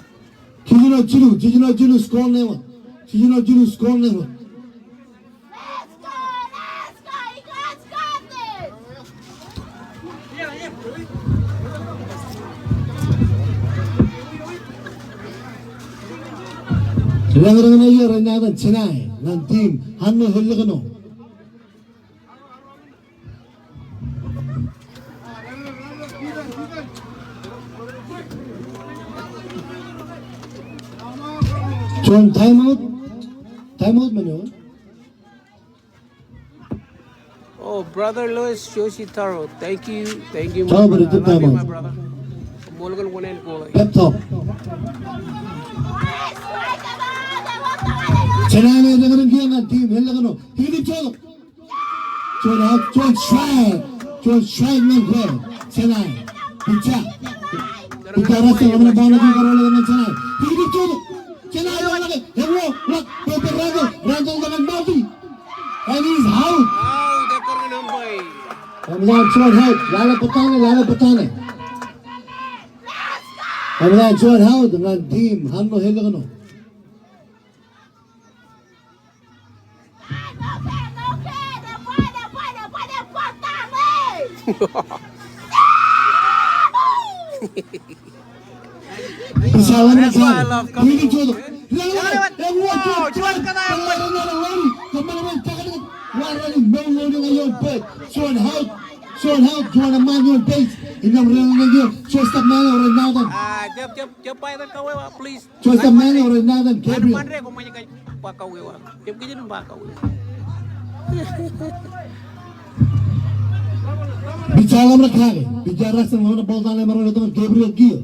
Jiljino jilu, jiljino jilu, score ṇe wōt. Jiljino jilu, score ṇe wōt. Lōñrōñ ṇe eo rej nañinmej Chennai ñan team Hanlo Hellekano. Juon time out. Time out men eo. Oh, brother Louis Yoshitaro, thank you, thank you, my brother. I love you, my brother. Molkel wōn en kole. Pep top. Chennai ṇe lōñrōñ kiiō ñan team Hellekano. Tikdik juon. Juon out, juon strike. Juon strike ñan kwe. Chennai. Pitcher. Pitcher Russell, ḷōmṇak ball ṇe kiiō kōrọọl ñan Chennai. Tikdik juon. Chennai eo ḷọk, ewi, ḷọk, Peter Randall, Randall ñan Malti. And he's out. Out, ekar ñan umpire. Eṃōj an juon out, lale bōtane, lale bōtane. Eṃōj an juon out ñan team Hanlo Hellekano. That's why I love coming. Ah, jab, jab, jab, Joseph Manu ro Nathan Gabriel. Pitcher ḷōmṇak kake. Pitcher Russell ḷōmṇak ball down emaroñ tok Gabriel kiiō.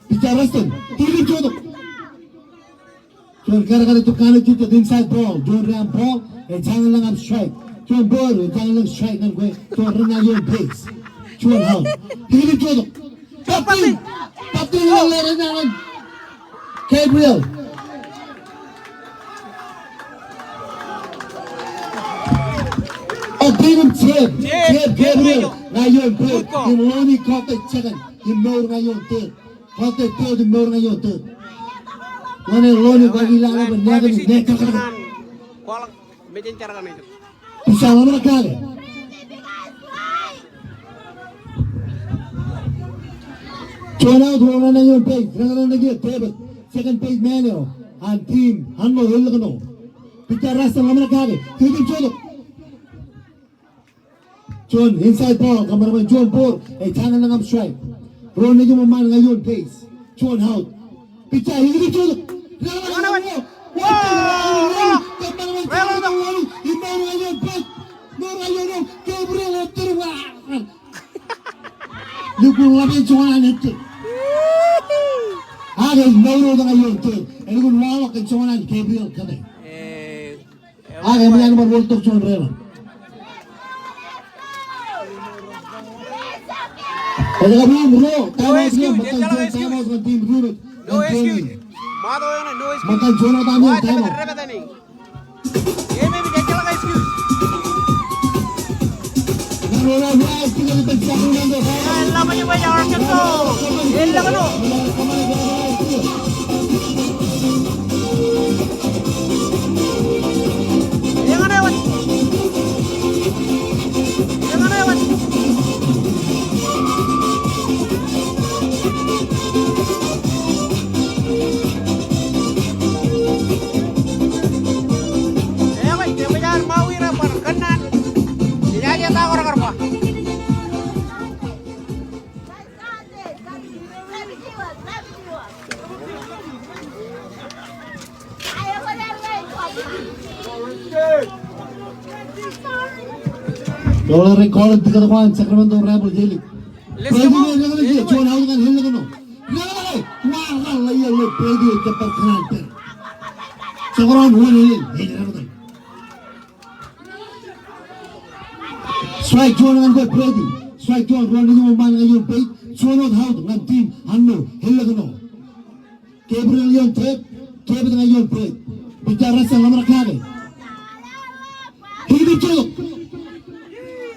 Pitcher Russell, tikdik juon tok. Juon kar kar tok kanooj jijet inside ball. Juon reaṃ ball, ej jañin lōñ aṃ strike. Juon ball, ej jañin lōñ strike ñan kwe. Juon ren ioon base. Juon out. Tikdik juon tok. Batting! Batting eo ḷe ren ioon Gabriel. Batting im jab. Jab Gabriel. Ña ioon third. Im Lonnie kọọte second. Im mour ña ioon third. Kọọte third im mour ña ioon third. Ḷōṇe Lonnie kọọte ilo ḷap eo ña ioon third. Pitcher ḷōmṇak kake. Juon out, ruo ṇe ioon base, ren ṇe kiiō David, second baseman eo an team Hanlo Hellekano. Pitcher Russell ḷōmṇak kake, tikdik juon tok. Juon inside ball, kōṃṃan bwe juon ball, ej jañin lōñ aṃ strike. Ruo ṇe eo eṃṃan ña ioon base. Juon out. Pitcher, tikdik juon tok. Ruo ṇe eo. Wow! Gabriel eo tōre wa. Lukkuun ḷap eo joñan an ej tōre. Ak ej mour eo ña ioon third. Elukkuun waḷọk ej joñan an Gabriel kōtḷọk. Ak eṃōj an bar wōr tok juon reḷap. Ej kab im ruo, time out eo, ṃōttan juon time out ñan team Riwōmej. No excuse. Ṃōttan juon out eo, time out. Ewōr rej call in tikōt ko an Sacramento Rebels, ej lik. Let's go. Brady ej ḷōmṇak, juon out ñan elōñ ṇo. Ḷōmṇak, wa ḷōmṇak, ḷōmṇak, Brady ej jab bar kōṇaan pād. Jekdọọn one, ej ḷōmṇak. Strike juon ñan kwe Brady. Strike juon, ruo nejūṃ eṃṃaan ñan ioon plate. Juon out, out ñan team Arṇo, elōñ ṇo. Gabriel ioon third, David ñan ioon third. Pitcher Russell ḷōmṇak kake. Hit ipjotok.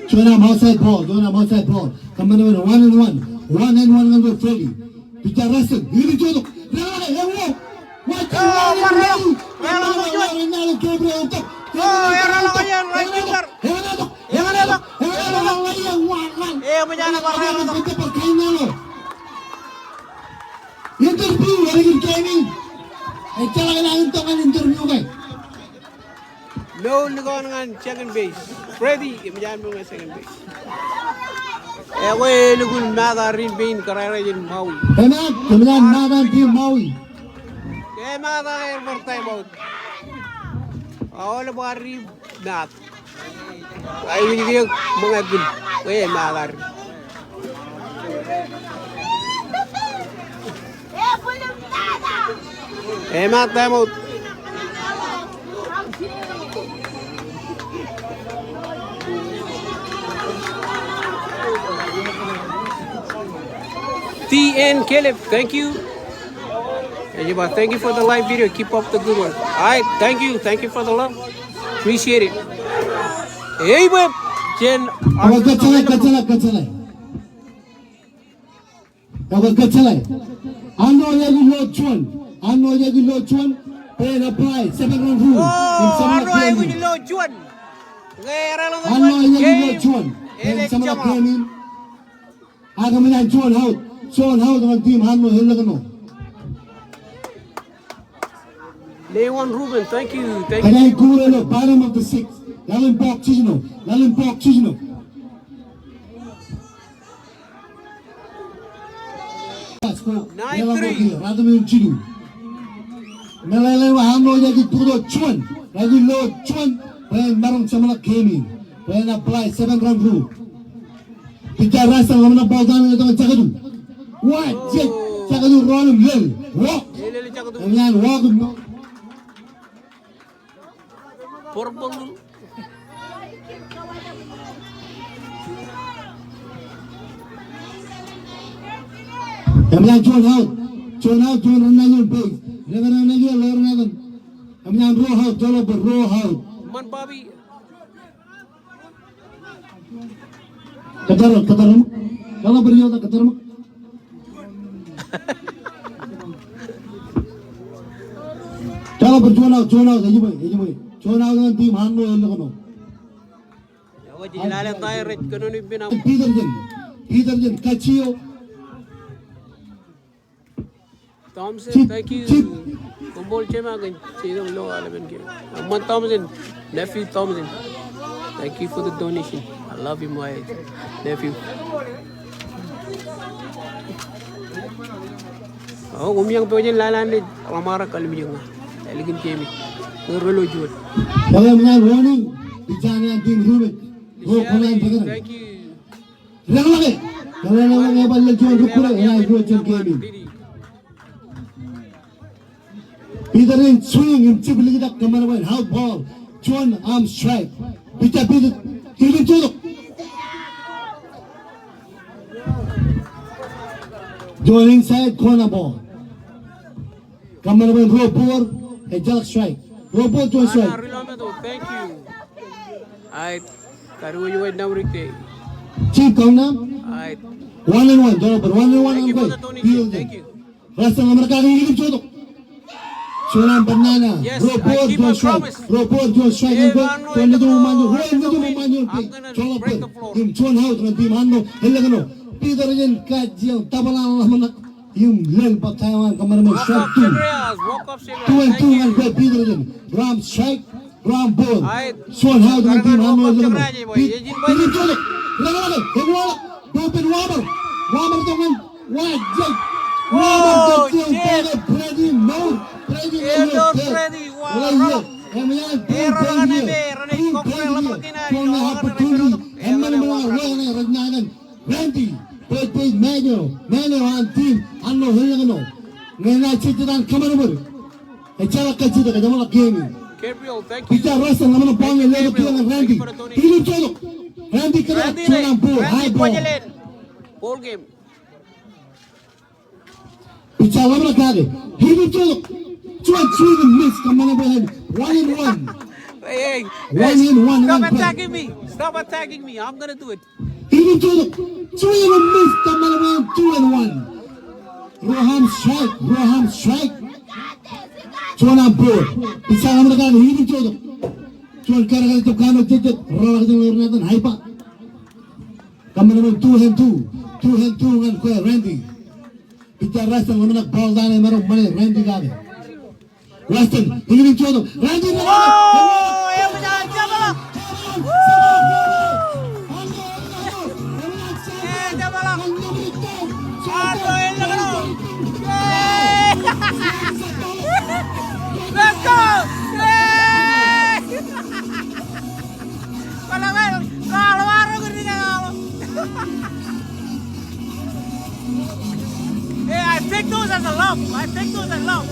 Juon arm outside ball, juon arm outside ball. Kōṃṃan wōt, one and one. One and one ñan kwe Freddie. Pitcher Russell, hit ipjotok. Ḷōmṇak, ewo. Wa, Gabriel tok. Eñṇe tok, eñṇe tok, eñṇe tok. Interview, ālikin game in. Ejjeḷọk enañin tok ñan interview ke. Mour likao ñan second base. Freddie, eṃōj an mour ñan second base. Ekwe elukkuun maat arrin pein kōrā rej in Maui. Eṃōj, eṃōj an maat an team Maui. Ke maat aer bar time out. Aolep arrin maat. Ai win kiiō ṃōñā kōn. Wē maat arrin. Emaat time out. T N Caleb, thank you. Ej ba, thank you for the live video. Keep up the good work. All right, thank you. Thank you for the love. Appreciate it. Ej ba, jen. Kōtjeḷā, kōtjeḷā, kōtjeḷā. Ekwe kōtjeḷā. Arṇo ej aikuj load juon. Arṇo ej aikuj load juon. Bwe en apply seven run rule. Oh, Arṇo ej aikuj load juon. Arṇo ej aikuj load juon. Bwe en seven run rule. Ak eṃōj an juon out. Juon out ñan team Arṇo, elōñ ṇo. Lewin Rubin, thank you, thank you. Kōjeañ kūr ilo bottom of the sixth. Laḷ in bọọk jiljino. Laḷ in bọọk jiljino. Nine three. Meḷeḷe in Arṇo ej aikuj bōktok juon. Ej aikuj load juon. Bwe en maroñ jeṃḷọk game in. Bwe en apply seven run rule. Pitcher Russell ḷōmṇak ball down ñan jekdọọn jekdọọn. Wa, jekdọọn, jekdọọn run im lel. Walk. Lel, lel, jekdọọn. Eñin walk im. Purple. Eṃōj an juon out. Juon out, juon run ñan ioon base. Ḷōmṇak, ḷōmṇak, ḷōmṇak. Eṃōj an ruo out, juon out, ruo out. Eṃṃan Bobby. Kōttar, kōttar ṃōk. Kōttar ṃōk. Kōttar ṃōk. Kōttar ṃōk, juon out, juon out, ej bwe, ej bwe. Juon out ñan team Arṇo, elōñ ṇo. Peter Jen, Peter Jen, Kachio. Thompson, thank you. Koṃṃool jema kōn jeitok ilo aolepen game. Eṃṃan Thompson, nephew Thompson. Thank you for the donation. I love you, my nephew. O, koṃeañ pojak in lale an rej ḷōṃaro kallimjek ña. Ālikin game in. Ñe ro lo juon. Eṃōj an warning. Pitcher ñan team Rubin. Ro koṇaan pekdek. Thank you. Ḷōmṇak e. Ḷōmṇak e, bar lale juon rūkkuun, enaaj juon game in. Peter in swing im jab likjab kōṃṃan bwe en out ball. Juon arm strike. Pitcher Peter, Peter jotok. Juon inside corner ball. Kōṃṃan bwe en ruo ball, ejjeḷọk strike. Ruo ball, juon strike. Thank you. Aight. Kariwōj wōj Namrik te. Chief, kaunam? Aight. One and one, Donovan. One and one. Thank you for the donation. Thank you. Russell ḷōmṇak kake, ej jotok. Juon arm banana. Yes, I keep my promise. Ruo ball, juon strike. Ruo ball, juon strike. Juon nejūṃ eṃṃaan ioon. Ruo nejūṃ eṃṃaan ioon. I'm gonna break the floor. Im juon out ñan team Arṇo, elōñ ṇo. Peter Jen kajjioñ, double an ḷōmṇak. Im lel bōk Taiwan, kōṃṃan bwe strike two. Two and two ñan kwe Peter Jen. Ram strike, ram ball. Juon out ñan team Arṇo, elōñ ṇo. Pit, pit, pit, pit. Ḷōmṇak, ḷōmṇak. Bullpen warmer. Warmer tok ñan. Wa, jek. Warmer tok ñan Brady Moore. Brady Moore. Wow. Eṃōj an bullpen. Bullpen. Juon opportunity. Randy, bwe, bwe, Manuel, Manuel an team Arlo Heriano. Ñe enaaj jejjet an kōṃṃan bōd, ejjeḷọk kajjitōk, ejjeḷọk game in. Gabriel, thank you. Pitcher Russell, ḷōmṇak ball ñe letok kiiō ñan Randy. Hit im jotok. Randy kōtḷọk, juon an ball, high ball. Ball game. Pitcher ḷōmṇak kake. Hit im jotok. Juon, swing and miss. Kōṃṃan bwe en. One and one. Hey, hey, one and one. Stop attacking me. Stop attacking me. I'm gonna do it. Hit im jotok. Swing and miss. Kōṃṃan bwe en two and one. Roham strike. Roham strike. Juon an ball. Pitcher ḷōmṇak kake. Hit im jotok. Juon kar kar jab kanooj jejjet. Rōḷọk jān ḷoor natan, high bar. Kōṃṃan bwe en two and two. Two and two ñan kwe Randy. Pitcher Russell ḷōmṇak ball down e maroñ ṃōṇe Randy kake. Russell, hit im jotok. Randy, Randy. Oh, e, jab ḷọk. E, jab ḷọk. Let's go. Yay! Hey, I take those as a love. I take those as love.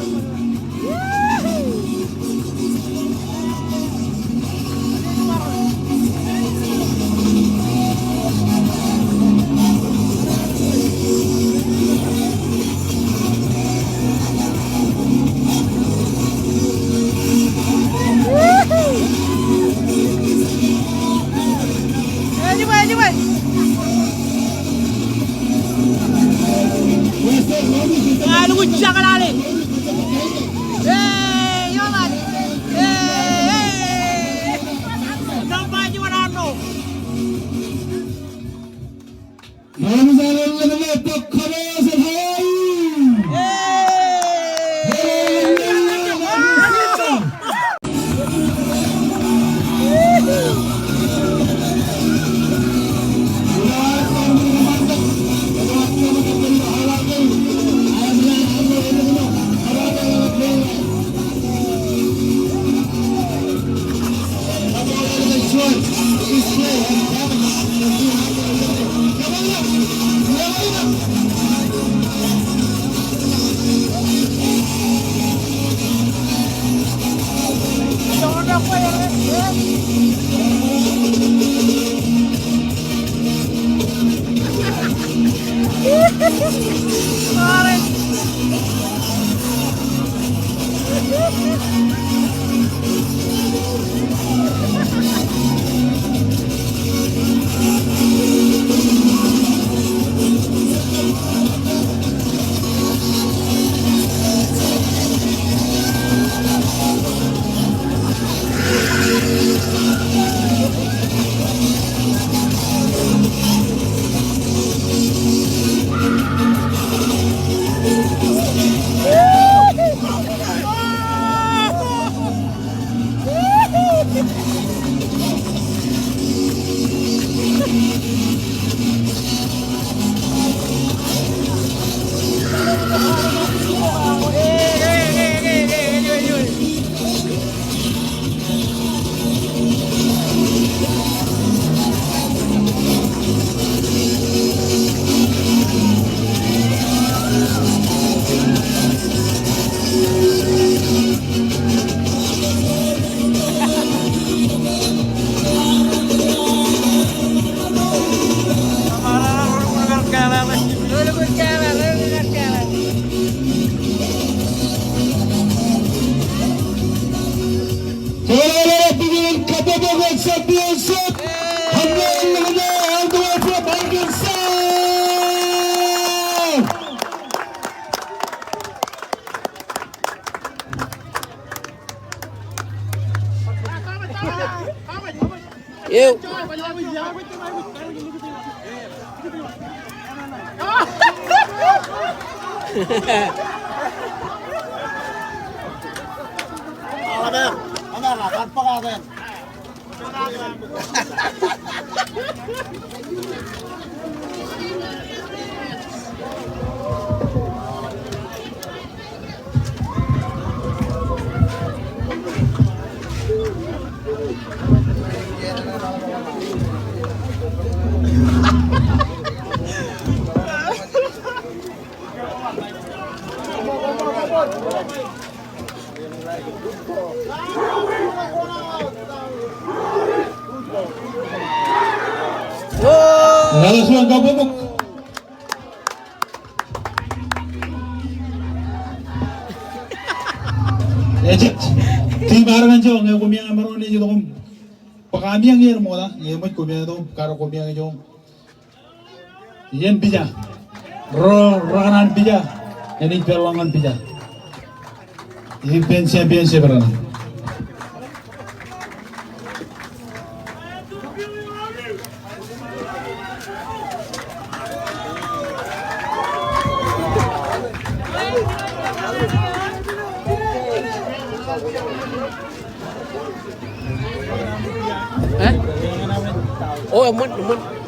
Ew. Ḷọk ej juon kabbokbok. Ejej. Team Arkansas, ñe koṃeañ emaroñ in ej itok im bōk ami añ iien ṃokta, ñe eṃōj koṃeañ itok im kar koṃeañ ijo im iien pija. Ro, ro kōṇaan pija. Enaaj pād ḷọk ñan pija. Ippān championship raṇe. Eh? Oh, eṃṃan, eṃṃan.